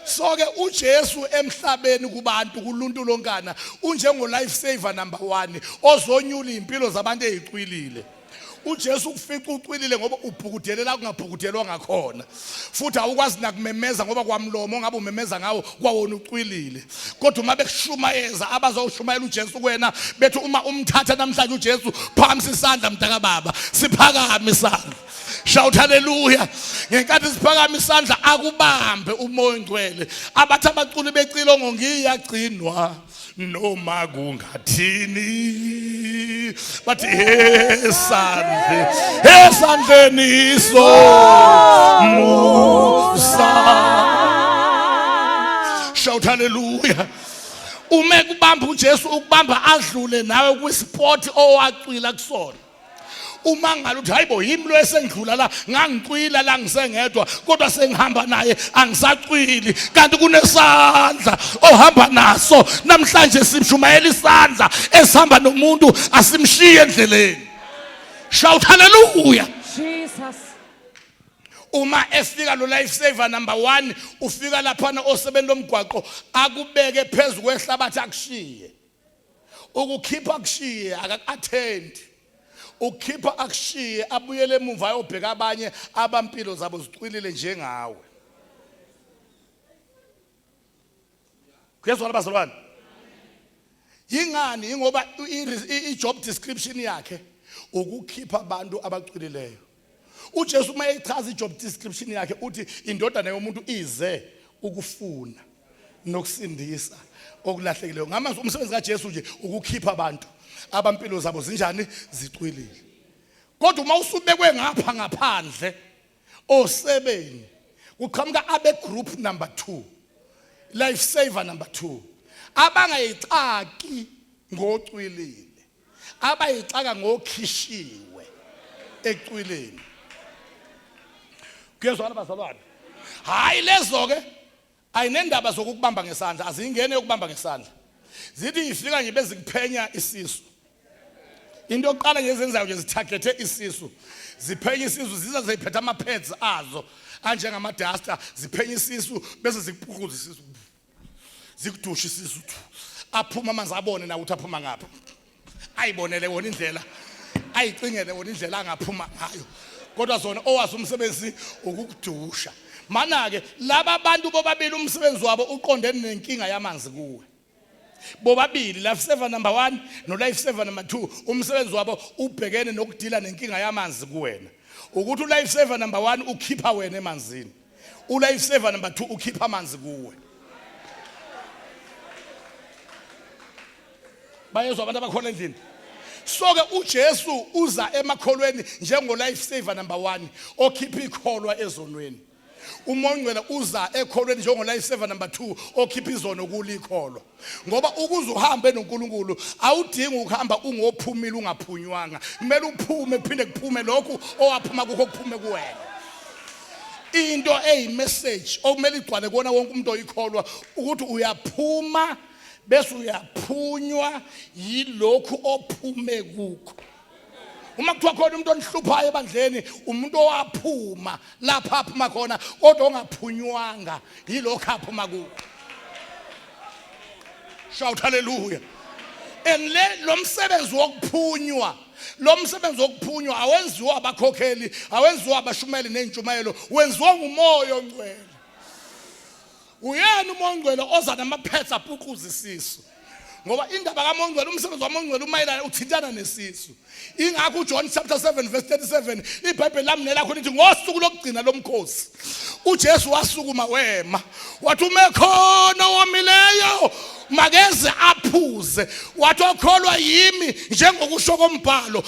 so ke uJesu emhlabeni kubantu kuluntu lonkana unjengo life saver number 1 ozonyula impilo zabantu ezicwilile uJesu ukufica ucwilile ngoba ubhukudelela kungabhukudelwa ngakhona futhi awukwazi nakumemeza ngoba kwamlomo ongabe umemeza ngawo kwawona ucwilile kodwa uma bekushumayeza abazowushumayela uJesu kuwena bethi uma umthatha namhlanje uJesu phakamisa isandla mntaka baba siphakame isandla shout haleluya ngenkathi siphakama isandla akubambe umoya ongcwele abathi abaculi becilongo ngiyagcinwa noma kungathini bathi esandle esandleni somusa shout hallelujah ume kubamba uJesu ukubamba adlule nawe kwisport owacwila kusona uma ngalo uthi hayibo yimi lo esengidlula la ngangicwila la ngisengedwa kodwa sengihamba naye angisacwili kanti kunesandla ohamba naso namhlanje sishumayela isandla esihamba nomuntu asimshiye endleleni shout hallelujah Jesus uma efika lo life saver number 1 ufika laphana osebeni lomgwaqo akubeke phezulu kwehlabathi akushiye Ukukhipha akushiye akaku-athendi. Ukukhipha akushiye abuyele emuva ayobheka abanye abampilo zabo zicwilile njengawe. Kuyezwakala bazalwane? Yingani? Ingoba i-job description yakhe ukukhipha abantu abacwilileyo. uJesu uma echaza ijob description yakhe uthi indodana yomuntu ize ukufuna nokusindisa okulahlekileyo. Ngamazwi umsebenzi kaJesu nje ukukhipha abantu abampilo zabo zinjani zicwilile. Kodwa uma usubekwe ngapha ngaphandle osebeni kuqhamuka abe group number 2 life saver number 2 abangayixaki ngocwilile abayixaka ngokhishiwe ecwileni kuyezwakala bazalwane hayi lezo ke ayinendaba zokukubamba ngesandla azingene yokubamba ngesandla zithi ifika nje bezikuphenya isisu into yokuqala nje ezenzayo nje zithagethe isisu ziphenya isisu ziza ziphethe ama-pads azo anjengama-duster ziphenya isisu bese zikupuquza isisu zikudusha isisu aphuma amanzi abone nawe ukuthi aphuma ngapha ayibonele wona indlela ayicingele wona indlela angaphuma ngayo kodwa zona owazi umsebenzi ukukudusha mana-ke laba bantu bobabili umsebenzi wabo uqondene nenkinga yamanzi kuwe bobabili life saver number 1 no life saver number 2 umsebenzi wabo ubhekene nokudila nenkinga yamanzi kuwena ukuthi u life saver number 1 ukhipha wena emanzini Ulife saver number 2 ukhipha amanzi kuwe. Bayezwa abantu abakhona endlini. So ke uJesu uza emakholweni njengo life saver number 1 okhipha ikholwa ezonweni. Umoya ongcwele uza ekholweni njengo life saver number 2 okhipha izono kulikholwa. Ngoba ukuze uhambe noNkulunkulu awudingi ukuhamba ungophumile ungaphunywanga. Kumele uphume kuphinde kuphume lokhu owaphuma kukho kuphume kuwena. Into eyimessage okumele igcwale kuwona wonke umuntu oyikholwa ukuthi uyaphuma Bese uyaphunywa yilokhu ophume kukho. Uma kuthiwa khona umuntu onihluphayo ebandleni, umuntu owaphuma lapha aphuma khona kodwa ongaphunywanga yilokhu aphuma kukho. Shout hallelujah. And le lo msebenzi wokuphunywa, lo msebenzi wokuphunywa awenziwa abakhokheli, awenziwa abashumeli nezintshumayelo, wenziwa nguMoya oNgcwele. Uyena uMoya oNgcwele oza namaphetha apuquza isisu. Ngoba indaba kaMoya oNgcwele, umsebenzi waMoya oNgcwele umayelana uthintana nesisu. Ingakho uJohn chapter 7 verse 37 iBhayibheli lami nelakho lithi ngosuku lokugcina lomkhosi uJesu wasukuma wema wathi ume khona womileyo makeze aphuze, wathi okholwa yimi njengokusho kombhalo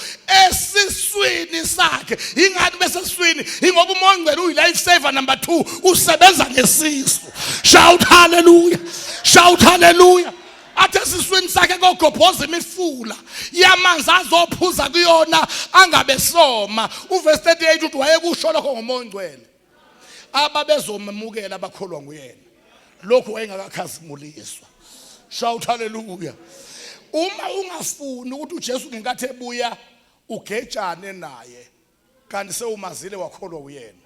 esiswini sakhe. Ingani besesiswini? Ingoba uMoya oNgcwele uyi-life saver number 2, usebenza ngesisu. Shout hallelujah, shout hallelujah. Athi esiswini sakhe kogobhoza imifula yamanzi azophuza kuyona angabe soma. Uverse 38 uthi wayekusho lokho ngoMoya oNgcwele ababezomemukela abakholwa nguyena, lokhu wayengakakhazimuliswa. Shout hallelujah. Uma ungafuni ukuthi uJesu ngenkathi ebuya ugejane naye kanti sewumazile wakholwa uyena,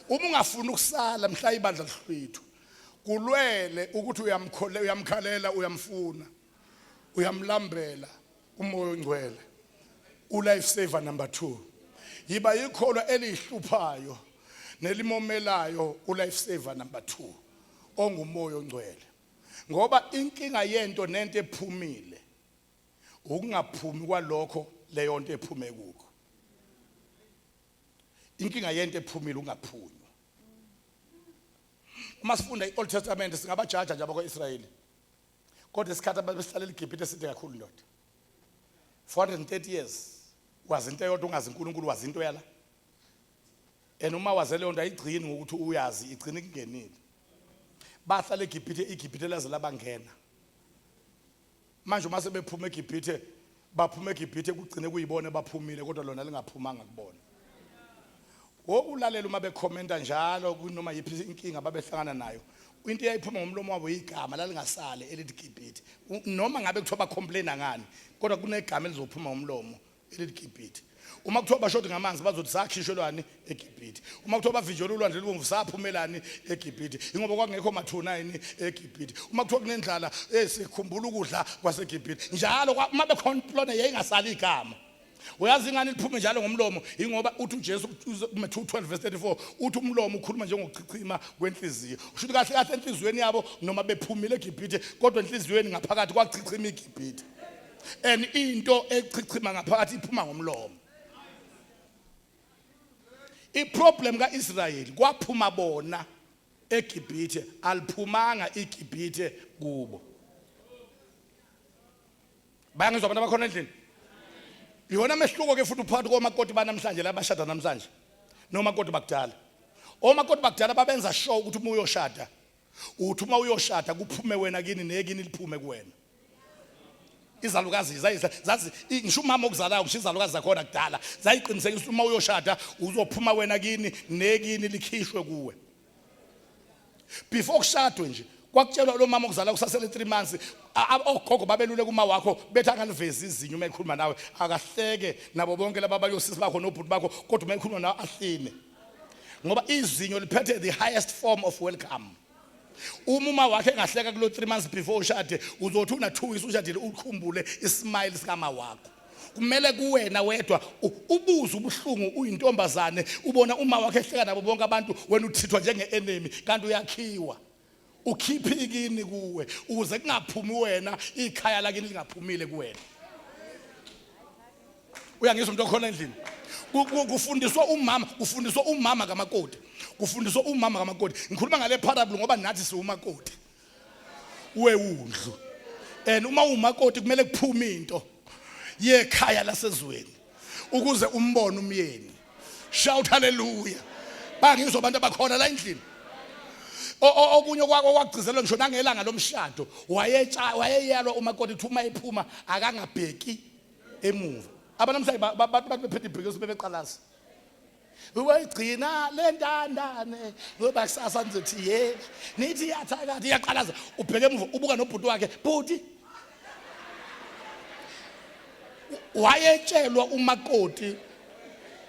uma ungafuni ukusala mhla ibandla lihlwithwa, kulwele ukuthi uyamkhole, uyamkhalela, uyamfuna, uyamlambela uMoya oNgcwele, ulife saver number 2. Yiba ikholwa elihluphayo nelimomelayo ulife saver number 2 onguMoya oNgcwele, ngoba inkinga yento nento ephumile ukungaphumi kwalokho leyo nto ephume kukho. Inkinga yento ephumile ungaphunywa. Uma sifunda i-Old Testament singabajaja nje abakwa-Israyeli, kodwa isikhathi ababesihlalela iGibhithe eside kakhulu ndoda, 430 years, wazi into eyodwa ungazi uNkulunkulu, wazi into yala. And uma waze leyo nto ayigcini ngokuthi uyazi, igcina ikungenile. Bahlala eGibhithe, iGibhithe laze labangena. Manje uma sebephuma eGibhithe, baphuma eGibhithe kugcine kuyibona baphumile kodwa lona lingaphumanga kubona. Wokulalela uma bekhomenta njalo kunoma yiphi inkinga babehlangana nayo, into eyayiphuma ngomlomo wabo igama lalingasale elithi Gibhithe. Noma ngabe kuthiwa bacomplaina ngani, kodwa kunegama elizophuma ngomlomo elithi Gibhithe. Uma kuthiwa bashodi ngamanzi bazothi sakhishwelwani eGibhithe. Uma kuthiwa bavinjelwe ulwandle olubomvu saphumelani eGibhithe. Ingoba kwakungekho mathuna yini eGibhithe. Uma kuthiwa kunendlala sikhumbula ukudla kwaseGibhithe. Njalo uma bekhomplona yayingasali igama. Uyazi ingane liphume njalo ngomlomo, ingoba uthi uJesu kuMatthew 12 verse 34 uthi umlomo ukhuluma njengokuchichima kwenhliziyo. Usho ukuthi kahle kahle enhliziyweni yabo noma bephumile eGibhithe kodwa enhliziyweni ngaphakathi kwachichima iGibhithe. And into echichima ngaphakathi iphuma ngomlomo. Iproblem kaIsrayeli kwaphuma bona eGibhithe, aliphumanga iGibhithe kubo. Bayangizwa abantu abakhona endlini? Iwona mehluko ke futhi uphakathi komakoti banamhlanje labashada namhlanje nomakoti bakudala. Omakoti bakudala babenza sure ukuthi uma uyoshada, uthi uma uyoshada kuphume wena kini nekini liphume kuwena. Izalukazi zazi ngisho umama okuzalayo ngisho izalukazi zakhona kudala zayiqinisekisa uma uyoshada uzophuma wena kini nekini likhishwe kuwe. Before kushadwe nje kwakutshelwa lo mama okuzala kusasele 3 months, ogogo babelule kuma wakho bethi angalivezi izinyo uma ekhuluma nawe, akahleke nabo bonke laba bayosisi bakho nobhuti bakho, kodwa uma ekhuluma nawe ahline, ngoba izinyo liphethe the highest form of welcome. Uma uma wakhe engahleka kulo 3 months before ushade, uzothi una 2 weeks ushadile ukhumbule ismile sikama wakho. Kumele kuwena wedwa ubuze ubuhlungu uyintombazane ubona uma wakhe ehleka nabo bonke abantu, wena uthithwa njenge-enemy kanti uyakhiwa. Ukhiphe ikini kuwe ukuze kungaphumi wena, ikhaya lakini lingaphumile kuwena. Uyangizwa umuntu okhona endlini? Kufundiswa umama, kufundiswa umama kamakoti, kufundiswa umama kamakoti. Ngikhuluma ngale parable ngoba nathi siwumakoti wewundlu, and uma uwumakoti kumele kuphume into yekhaya lasezweni ukuze umbone umyeni. Shout hallelujah. Bangizwa abantu abakhona la endlini. Okunye kwakugcizelwa ngisho nangelanga lomshado, wayeyalwa umakoti ukuthi uma ephuma akangabheki emuva. Abanamhlanje abantu bephethe ibhekisi bebeqalaza. Uwayigcina le ntandane ngoba kusasa nizothi ye nithi iyathakatha iyaqalaza ubheke emuva ubuka nobhuti wakhe bhuti wayetshelwa umakoti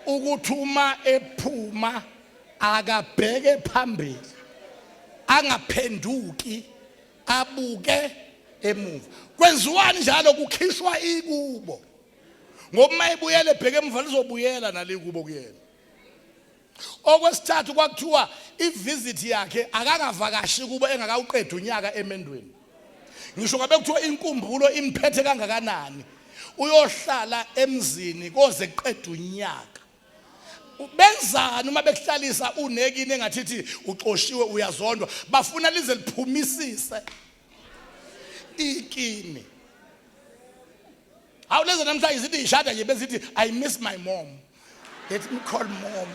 ukuthi uma ephuma akabheke phambili angaphenduki abuke emuva kwenziwani njalo kukhishwa ikubo ngoba uma ebuyele ebheke emuva lizobuyela nalikubo kuyena okwesithathu kwakuthiwa ivisit yakhe akangavakashi kubo engakawuqedi unyaka emendweni ngisho ngabe kuthiwa inkumbulo imphethe kangakanani uyohlala emzini koze kuqede unyaka benzani uma bekuhlalisa unekini engathithi uxoshiwe uyazondwa bafuna lize liphumisise ikini Hawu lezi namhlanje zithi ngishada nje bezithi I miss my mom. Let me call mom.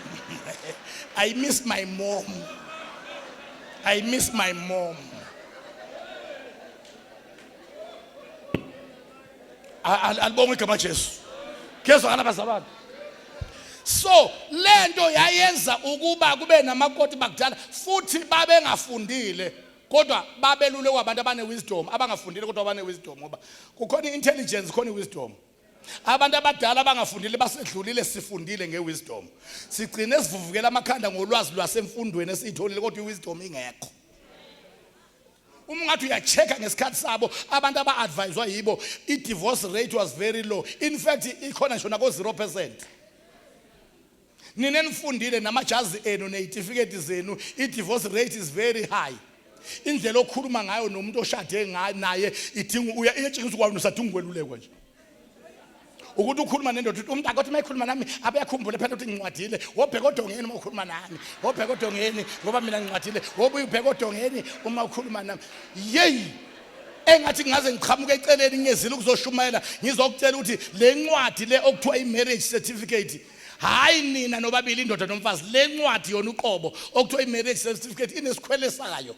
I miss my mom. I miss my mom. Alibonge igama Jesu. Kuyezwakala bazalwane. So lento yayenza ukuba kube namakoti bakudala futhi babengafundile kodwa babelulekwa abantu abane-wisdom abangafundile kodwa abane-wisdom ngoba kukhona i-intelligence khona i-wisdom abantu abadala abangafundile basedlulile sifundile nge-wisdom sigcine sivuvukela amakhanda ngolwazi lwasemfundweni esiyitholile kodwa i-wisdom ingekho uma ungathi uya-check-a ngesikhathi sabo abantu aba-adviswa yibo i-divorce rate was very low in fact ikhona ngisho nako-0 percent Nina enifundile namajazi enu nezitifiketi zenu i-divorce rate is very high. Indlela okhuluma ngayo nomuntu oshade ngayo naye idinga uya iyetshengisa ukwazi usadinga ukwelulekwa nje. Ukuthi ukhuluma nendoda uthi umuntu akothi mayikhuluma nami abeyakhumbule phela ukuthi ngincwadile wobheka odongeni uma ukhuluma nami wobheka odongeni ngoba mina ngincwadile wobuye ubheka odongeni uma ukhuluma nami yeyi engathi ngingaze ngiqhamuke eceleni ngiyezile ukuzoshumayela ngizokutshela ukuthi le ncwadi le okuthiwa i-marriage certificate hayi nina nobabili indoda nomfazi le ncwadi yona uqobo okuthiwa i-marriage certificate inesikhwele sayo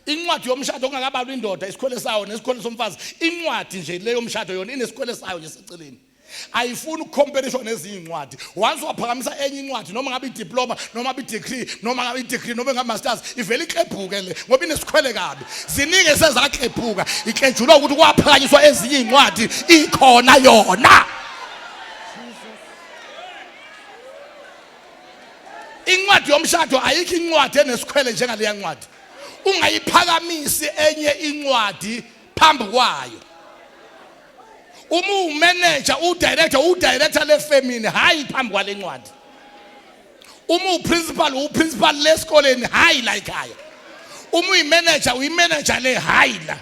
incwadi yomshado okungakabalwa indoda isikhwele sayo nesikhwele somfazi incwadi nje le yomshado yona inesikhwele sayo nje seceleni ayifuni ukukhomperishwa nezinye incwadi once waphakamisa enye incwadi noma ngabe idiploma noma ngabe idegree noma ngabe idegree noma ngabe masters ivele iklebhuke le ngoba inesikhwele kabi ziningi esezaklebhuka iklejulwa ukuthi kwaphakanyiswa ezinye incwadi ikhona yona Incwadi yomshado ayikho incwadi enesikhwele njengaleya ncwadi. Ungayiphakamisi enye incwadi phambi kwayo. Uma uwumanager, udirector, udirector lefemini hayi phambi kwale ncwadi. Uma uprincipal, uprincipal lesikoleni hayi la ekhaya. Uma uyimanager, uyimanager le hayi la.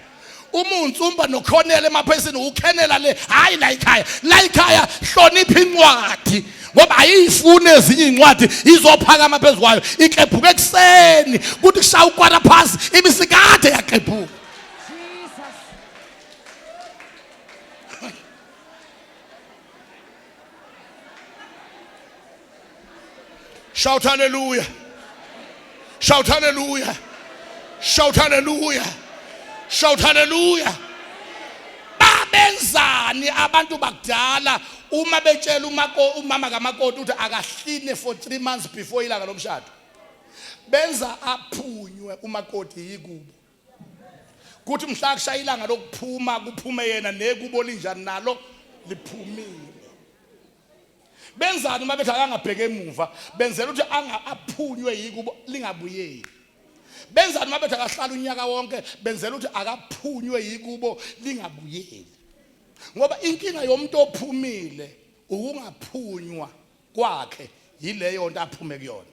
Uma unsumba nokhonela emaphesini ukhenela le hayi la ekhaya. La ekhaya hlonipha incwadi ngoba ayiyifuni ezinye incwadi izophakama phezu kwayo iklebhuka ekuseni kuthi kushaya ukwara phasi ibisikade yaklebhuka. Shout hallelujah. Shout hallelujah. Shout hallelujah. Shout hallelujah. Babenzani abantu bakudala uma betshela umako umama kamakoti ukuthi akahline for 3 months before ilanga lomshado. Benza aphunywe umakoti yikubo. Kuthi mhla kushaya ilanga lokuphuma kuphume yena nekubo linjani nalo liphumile. Benzani uma bethi akangabheke emuva benzela ukuthi anga aphunywe yikubo lingabuyeli. Benzani uma bethi akahlala unyaka wonke benzela ukuthi akaphunywe yikubo lingabuyeli. Ngoba inkinga yomuntu ophumile ukungaphunywa kwakhe yileyo nto aphume kuyona.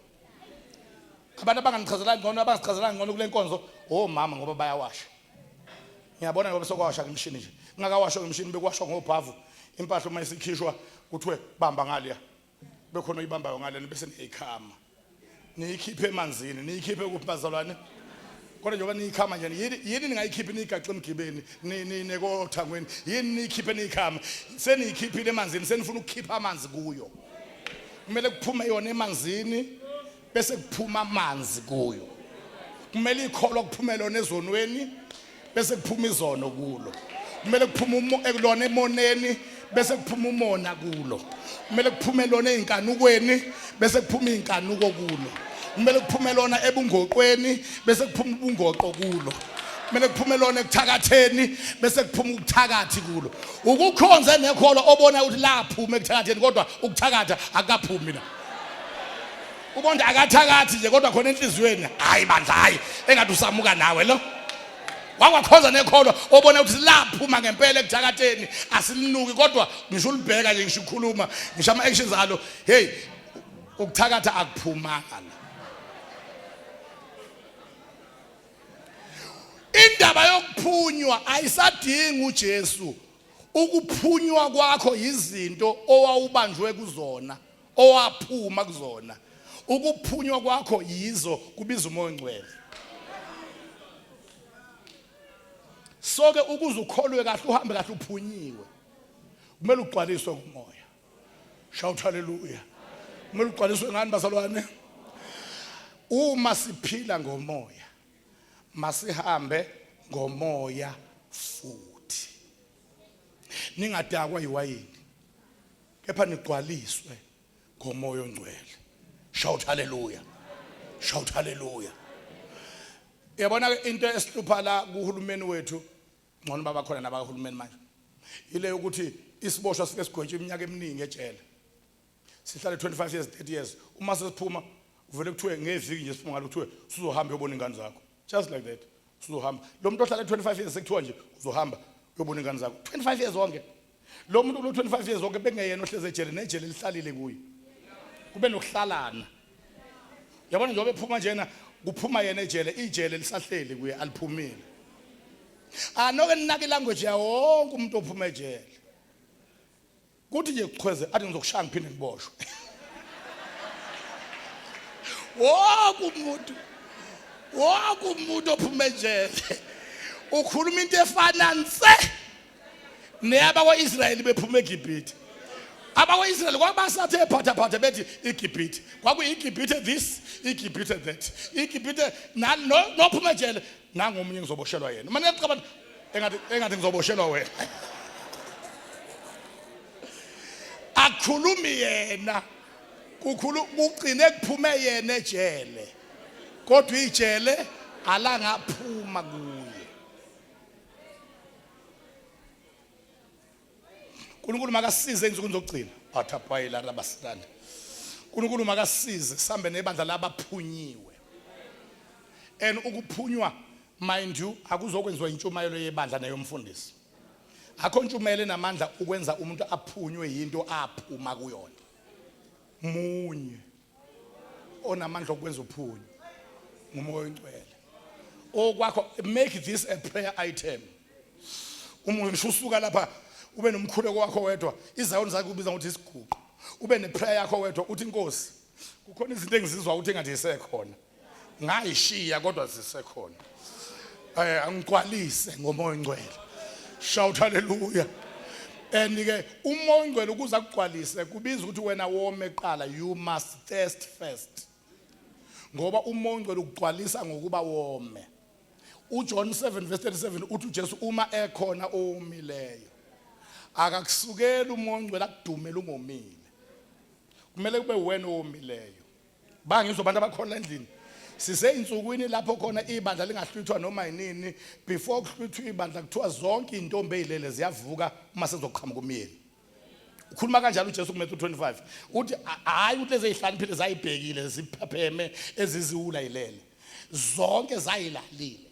Abantu abangangichazela ngcono abangichazela ngcono kule nkonzo omama ngoba bayawasha. Ngiyabona ngoba sokwawasha ngemishini nje. Ngingakawashwa ngemishini bekuwashwa ngobhavu. Impahla uma isikhishwa kuthiwe bamba ngaliya. Bekhona oyibambayo ngale bese niyayikhama. Niyikhiphe emanzini, niyikhiphe kuphi bazalwane? Kodwa njengoba niyikhama nje yini yini ningayikhiphi niyigaxe emgibeni nekothangweni yini niyikhiphe niyikhama seniyikhiphile emanzini senifuna ukukhipha amanzi kuyo kumele kuphume yona emanzini bese kuphuma amanzi kuyo kumele ikholwa kuphume lona ezonweni bese kuphuma izono kulo kumele kuphume ekulona emoneni Bese kuphuma umona kulo. Kumele kuphume lona ezinkanukweni bese kuphuma izinkanuko kulo. Kumele kuphume lona ebungoqweni bese kuphuma ubungoqo kulo. Kumele kuphume lona ekuthakatheni bese kuphuma ukuthakathi kulo. Ukukhonza nekholo obona ukuthi laphuma ekuthakatheni kodwa ukuthakatha akukaphumi la. Ubona akathakathi nje kodwa khona enhliziyweni hayi bandla hayi engathi usamuka nawe lo. Wakwakhonza nekholo obona ukuthi laphuma ngempela ekuthakatheni asilinuki kodwa ngisho ulibheka nje ngisho ukukhuluma ngisho ama actions alo hey ukuthakatha akuphumanga la. Indaba yokuphunywa ayisadingi uJesu. Ukuphunywa kwakho yizinto owawubanjwe kuzona, owaphuma kuzona. Ukuphunywa kwakho yizo kubiza uMoya oNgcwele. Soke ukuze ukholwe kahle uhambe kahle uphunyiwe. Kumele ugcwaliswe nguMoya. Shout hallelujah. Kumele ugcwaliswe ngani bazalwane? Uma siphila ngomoya, masihambe ngomoya futhi. Ningadakwa yiwayini, kepha nigcwaliswe ngomoya ongcwele. Shout hallelujah. Shout hallelujah. Yabona ke into esihlupha la kuhulumeni wethu ngcono baba khona nabahulumeni manje ile yokuthi isiboshwa sike sigwetshwe iminyaka eminingi ejele sihlale 25 years 30 years uma sesiphuma kuvele kuthiwe ngeviki nje siphuma ngalo kuthiwe usuzohamba uyobona ingane zakho just like that usuzohamba lo muntu ohlale 25 years sekuthiwa nje uzohamba uyobona ingane zakho 25 years wonke lo muntu kulo 25 years wonke bekungeyena ohleze ejele nejele lihlalile kuye kube nokuhlalana yabona njengoba ephuma njena kuphuma yena ejele ijele lisahleli kuye aliphumile anoke ninake ilanguage yawo wonke umuntu ophuma ejele kuthi nje kuchweze athi ngizokushaya ngiphinde ngiboshwe wonke umuntu wonke umuntu ophuma ejele ukhuluma into efana nse neyabakwa-Israyeli bephuma eGibhithe. Abakwa-Israyeli kwabasathe phathaphatha bethi iGibhithe. KwakuyiGibhithe this, iGibhithe that. IGibhithe nophuma ejele nangomunye ngizoboshelwa yena. Manje ngicabanga engathi engathi ngizoboshelwa wena. Akhulumi yena. Kukhulu kugcine kuphume yena ejele. Kodwa ijele alangaphuma kuye. uNkulunkulu makasize insuku zokugcina athapayela rabasilanda uNkulunkulu makasize sambe nebandla labaphunyiwe and ukuphunywa mind you akuzokwenziwa intshumayelo yebandla neyomfundisi akho ntshumayelo enamandla ukwenza umuntu aphunywe yinto aphuma kuyona munye onamandla okwenza uphunyo ngumoya oyingcwele okwakho make this a prayer item uma ngisho usuka lapha ube nomkhuleko wakho wedwa izayoni zakhe ubiza ngokuthi isiguqo ube neprayer yakho wedwa uthi inkosi kukhona izinto engizizwa ukuthi engathi isekhona ngayishiya kodwa zisekhona eh angigcwalise ngomoya ongcwele shout hallelujah and ke umoya ongcwele ukuze akugcwalise kubiza ukuthi wena wome kuqala you must thirst first ngoba umoya ongcwele ukugcwalisa ngokuba wome uJohn 7 verse 37 uthi uJesu uma ekhona owomileyo akakusukeli umoya ongcwele akudumele ungomile kumele kube wena owomileyo Bangizwa abantu abakhona endlini. Siseyinsukwini lapho khona ibandla lingahlwithwa noma yinini before kuhlwithwa ibandla kuthiwa zonke izintombi ezilele ziyavuka uma sezoqhamuka umyeni. Ukhuluma kanjalo uJesu kuMatthew 25 uthi hayi ukuthi lezi ezihlaniphile zayibhekile ziphapheme eziziwula yilele zonke zayilalile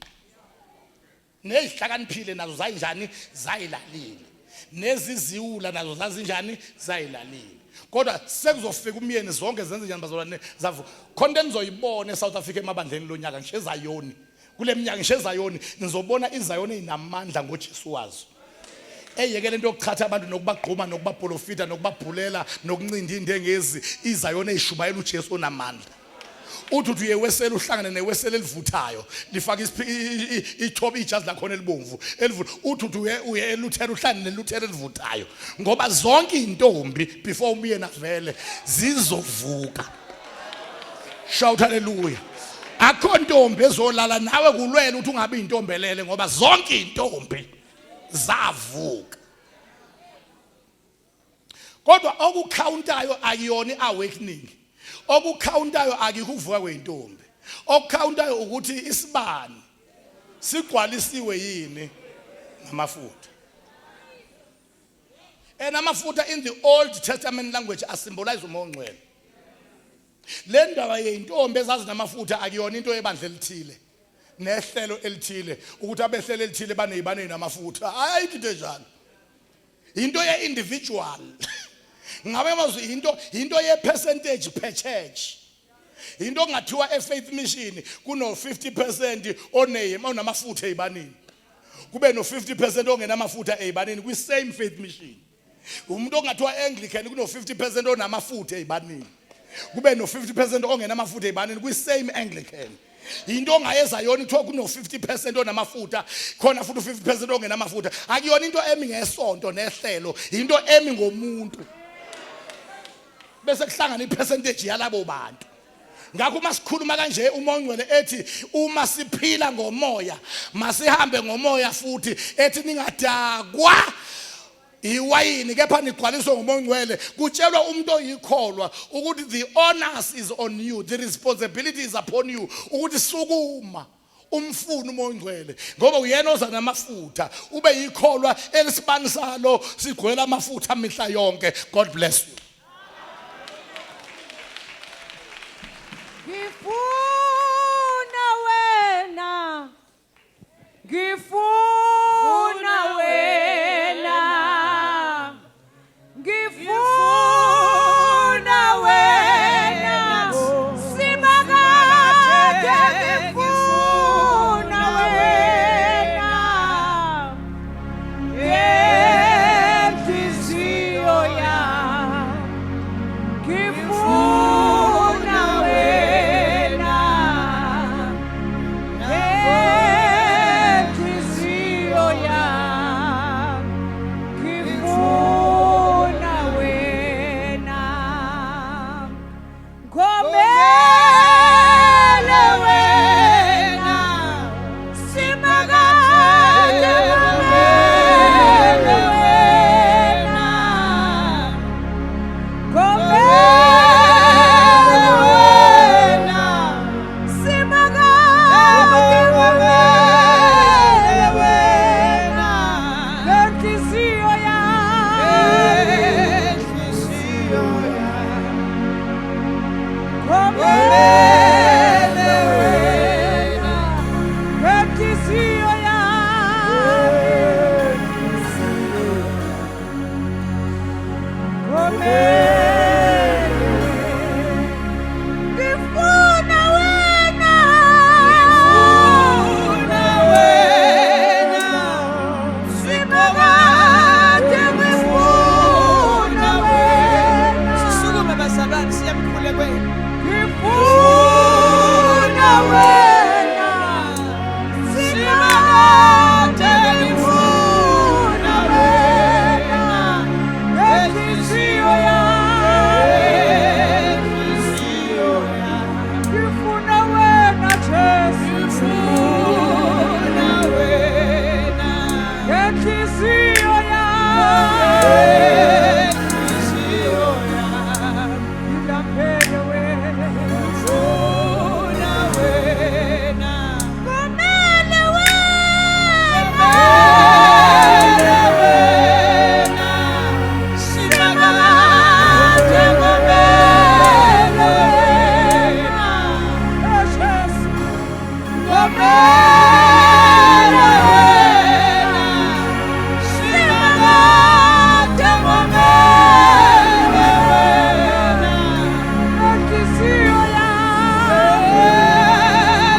Nezihlakaniphile nazo zayinjani? Zayilalile. Neziziwula nazo zazinjani? Zayilalile. Kodwa sekuzofika umyeni zonke zenze njani bazalwane? Zavu. Khona into enizoyibona eSouth Africa emabandleni lonyaka ngisho eZayoni. Kule minyaka ngisho eZayoni nizobona iZayoni ezinamandla ngoJesu wazo. Eyekele into yokuchatha abantu nokubagquma nokubaprofita nokubabhulela nokuncinda indengezi iZayoni eyishumayela uJesu onamandla. Uthi uthi uyewesela uhlangane newesela elivuthayo lifaka ithoba ijazi lakhona elibomvu elivutha uthi uthi uye uye eluthela uhlangane neluthela elivuthayo ngoba zonke izintombi before umyeni avele zizovuka shout hallelujah akho ntombi ezolala nawe kulwela ukuthi ungabi intombelele ngoba zonke izintombi zavuka. Kodwa okucountayo akuyona iawakening. Okucountayo akikho ukuvuka kweintombi. Okucountayo ukuthi isibani sigcwalisiwe yini ngamafutha. And amafutha in the Old Testament language asymbolize uMoya oNgcwele. Le ndaba yeintombi ezazinamafutha akuyona into yebandla elithile nehlelo elithile ukuthi abehlelo elithile banezibane namafutha. Ayikho into enjalo. Into ye individual. Ngabe mazwi into ye percentage per church. Into okungathiwa e Faith Mission kuno 50% onamafutha ezibanini. Kube no 50% ongenamafutha ezibanini kwi same Faith Mission. Umuntu ongathiwa Anglican kuno 50% onamafutha ezibanini. Kube no 50% ongenamafutha ezibanini kwi same Anglican. Into ongayeza yona kuthiwa kuno 50% onamafutha khona futhi u50% ongenamafutha. Akuyona into emi ngesonto nehlelo, into emi ngomuntu. Bese kuhlangana ipercentage yalabo bantu. Ngakho uma sikhuluma kanje uMoya oNgcwele ethi uma siphila ngomoya masihambe ngomoya futhi ethi ningadakwa iwayini kepha nigcwaliswe ngoMoya oNgcwele, kutshelwa umuntu oyikholwa ukuthi the onus is on you, the responsibility is upon you ukuthi sukuma umfune uMoya oNgcwele ngoba uyena oza namafutha, ube yikholwa elisibani salo sigcwele amafutha mihla yonke. God bless you. Ngifuna wena, ngifuna wena, ngifuna wena, Simakade ngifuna wena, ngenhliziyo yami ngifuna wena, ngenhliziyo yami ngifuna wena, ngomele wena, Simakade ngomele wena, ngomele wena, Simakade ngomele wena, ngenhliziyo yami, ngomele wena, ngenhliziyo yami, ngomele, ngifuna wena, Ngifuna wena, Simakade ngifuna wena, Sisukume bazalwane siye emkhulekweni. Ngifuna wena, Simakade ngifuna wena, ngenhliziyo yami, ngifuna wena Jesu, Ngifuna wena, ngenhliziyo yami, ngenhliziyo yami. ngilaphele wena. Ngifuna wena, Kumele wena, ngimele wena, Simakade ngomele wena, Jesu, ngomele wena, Simakade ngomele wena, ngenhliziyo yami,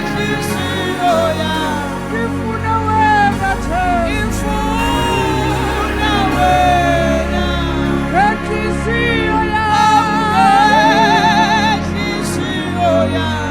ngenhliziyo yami. Ngifuna wena Jesu, Ngifuna wena, ngenhliziyo yami, ngenhliziyo yami.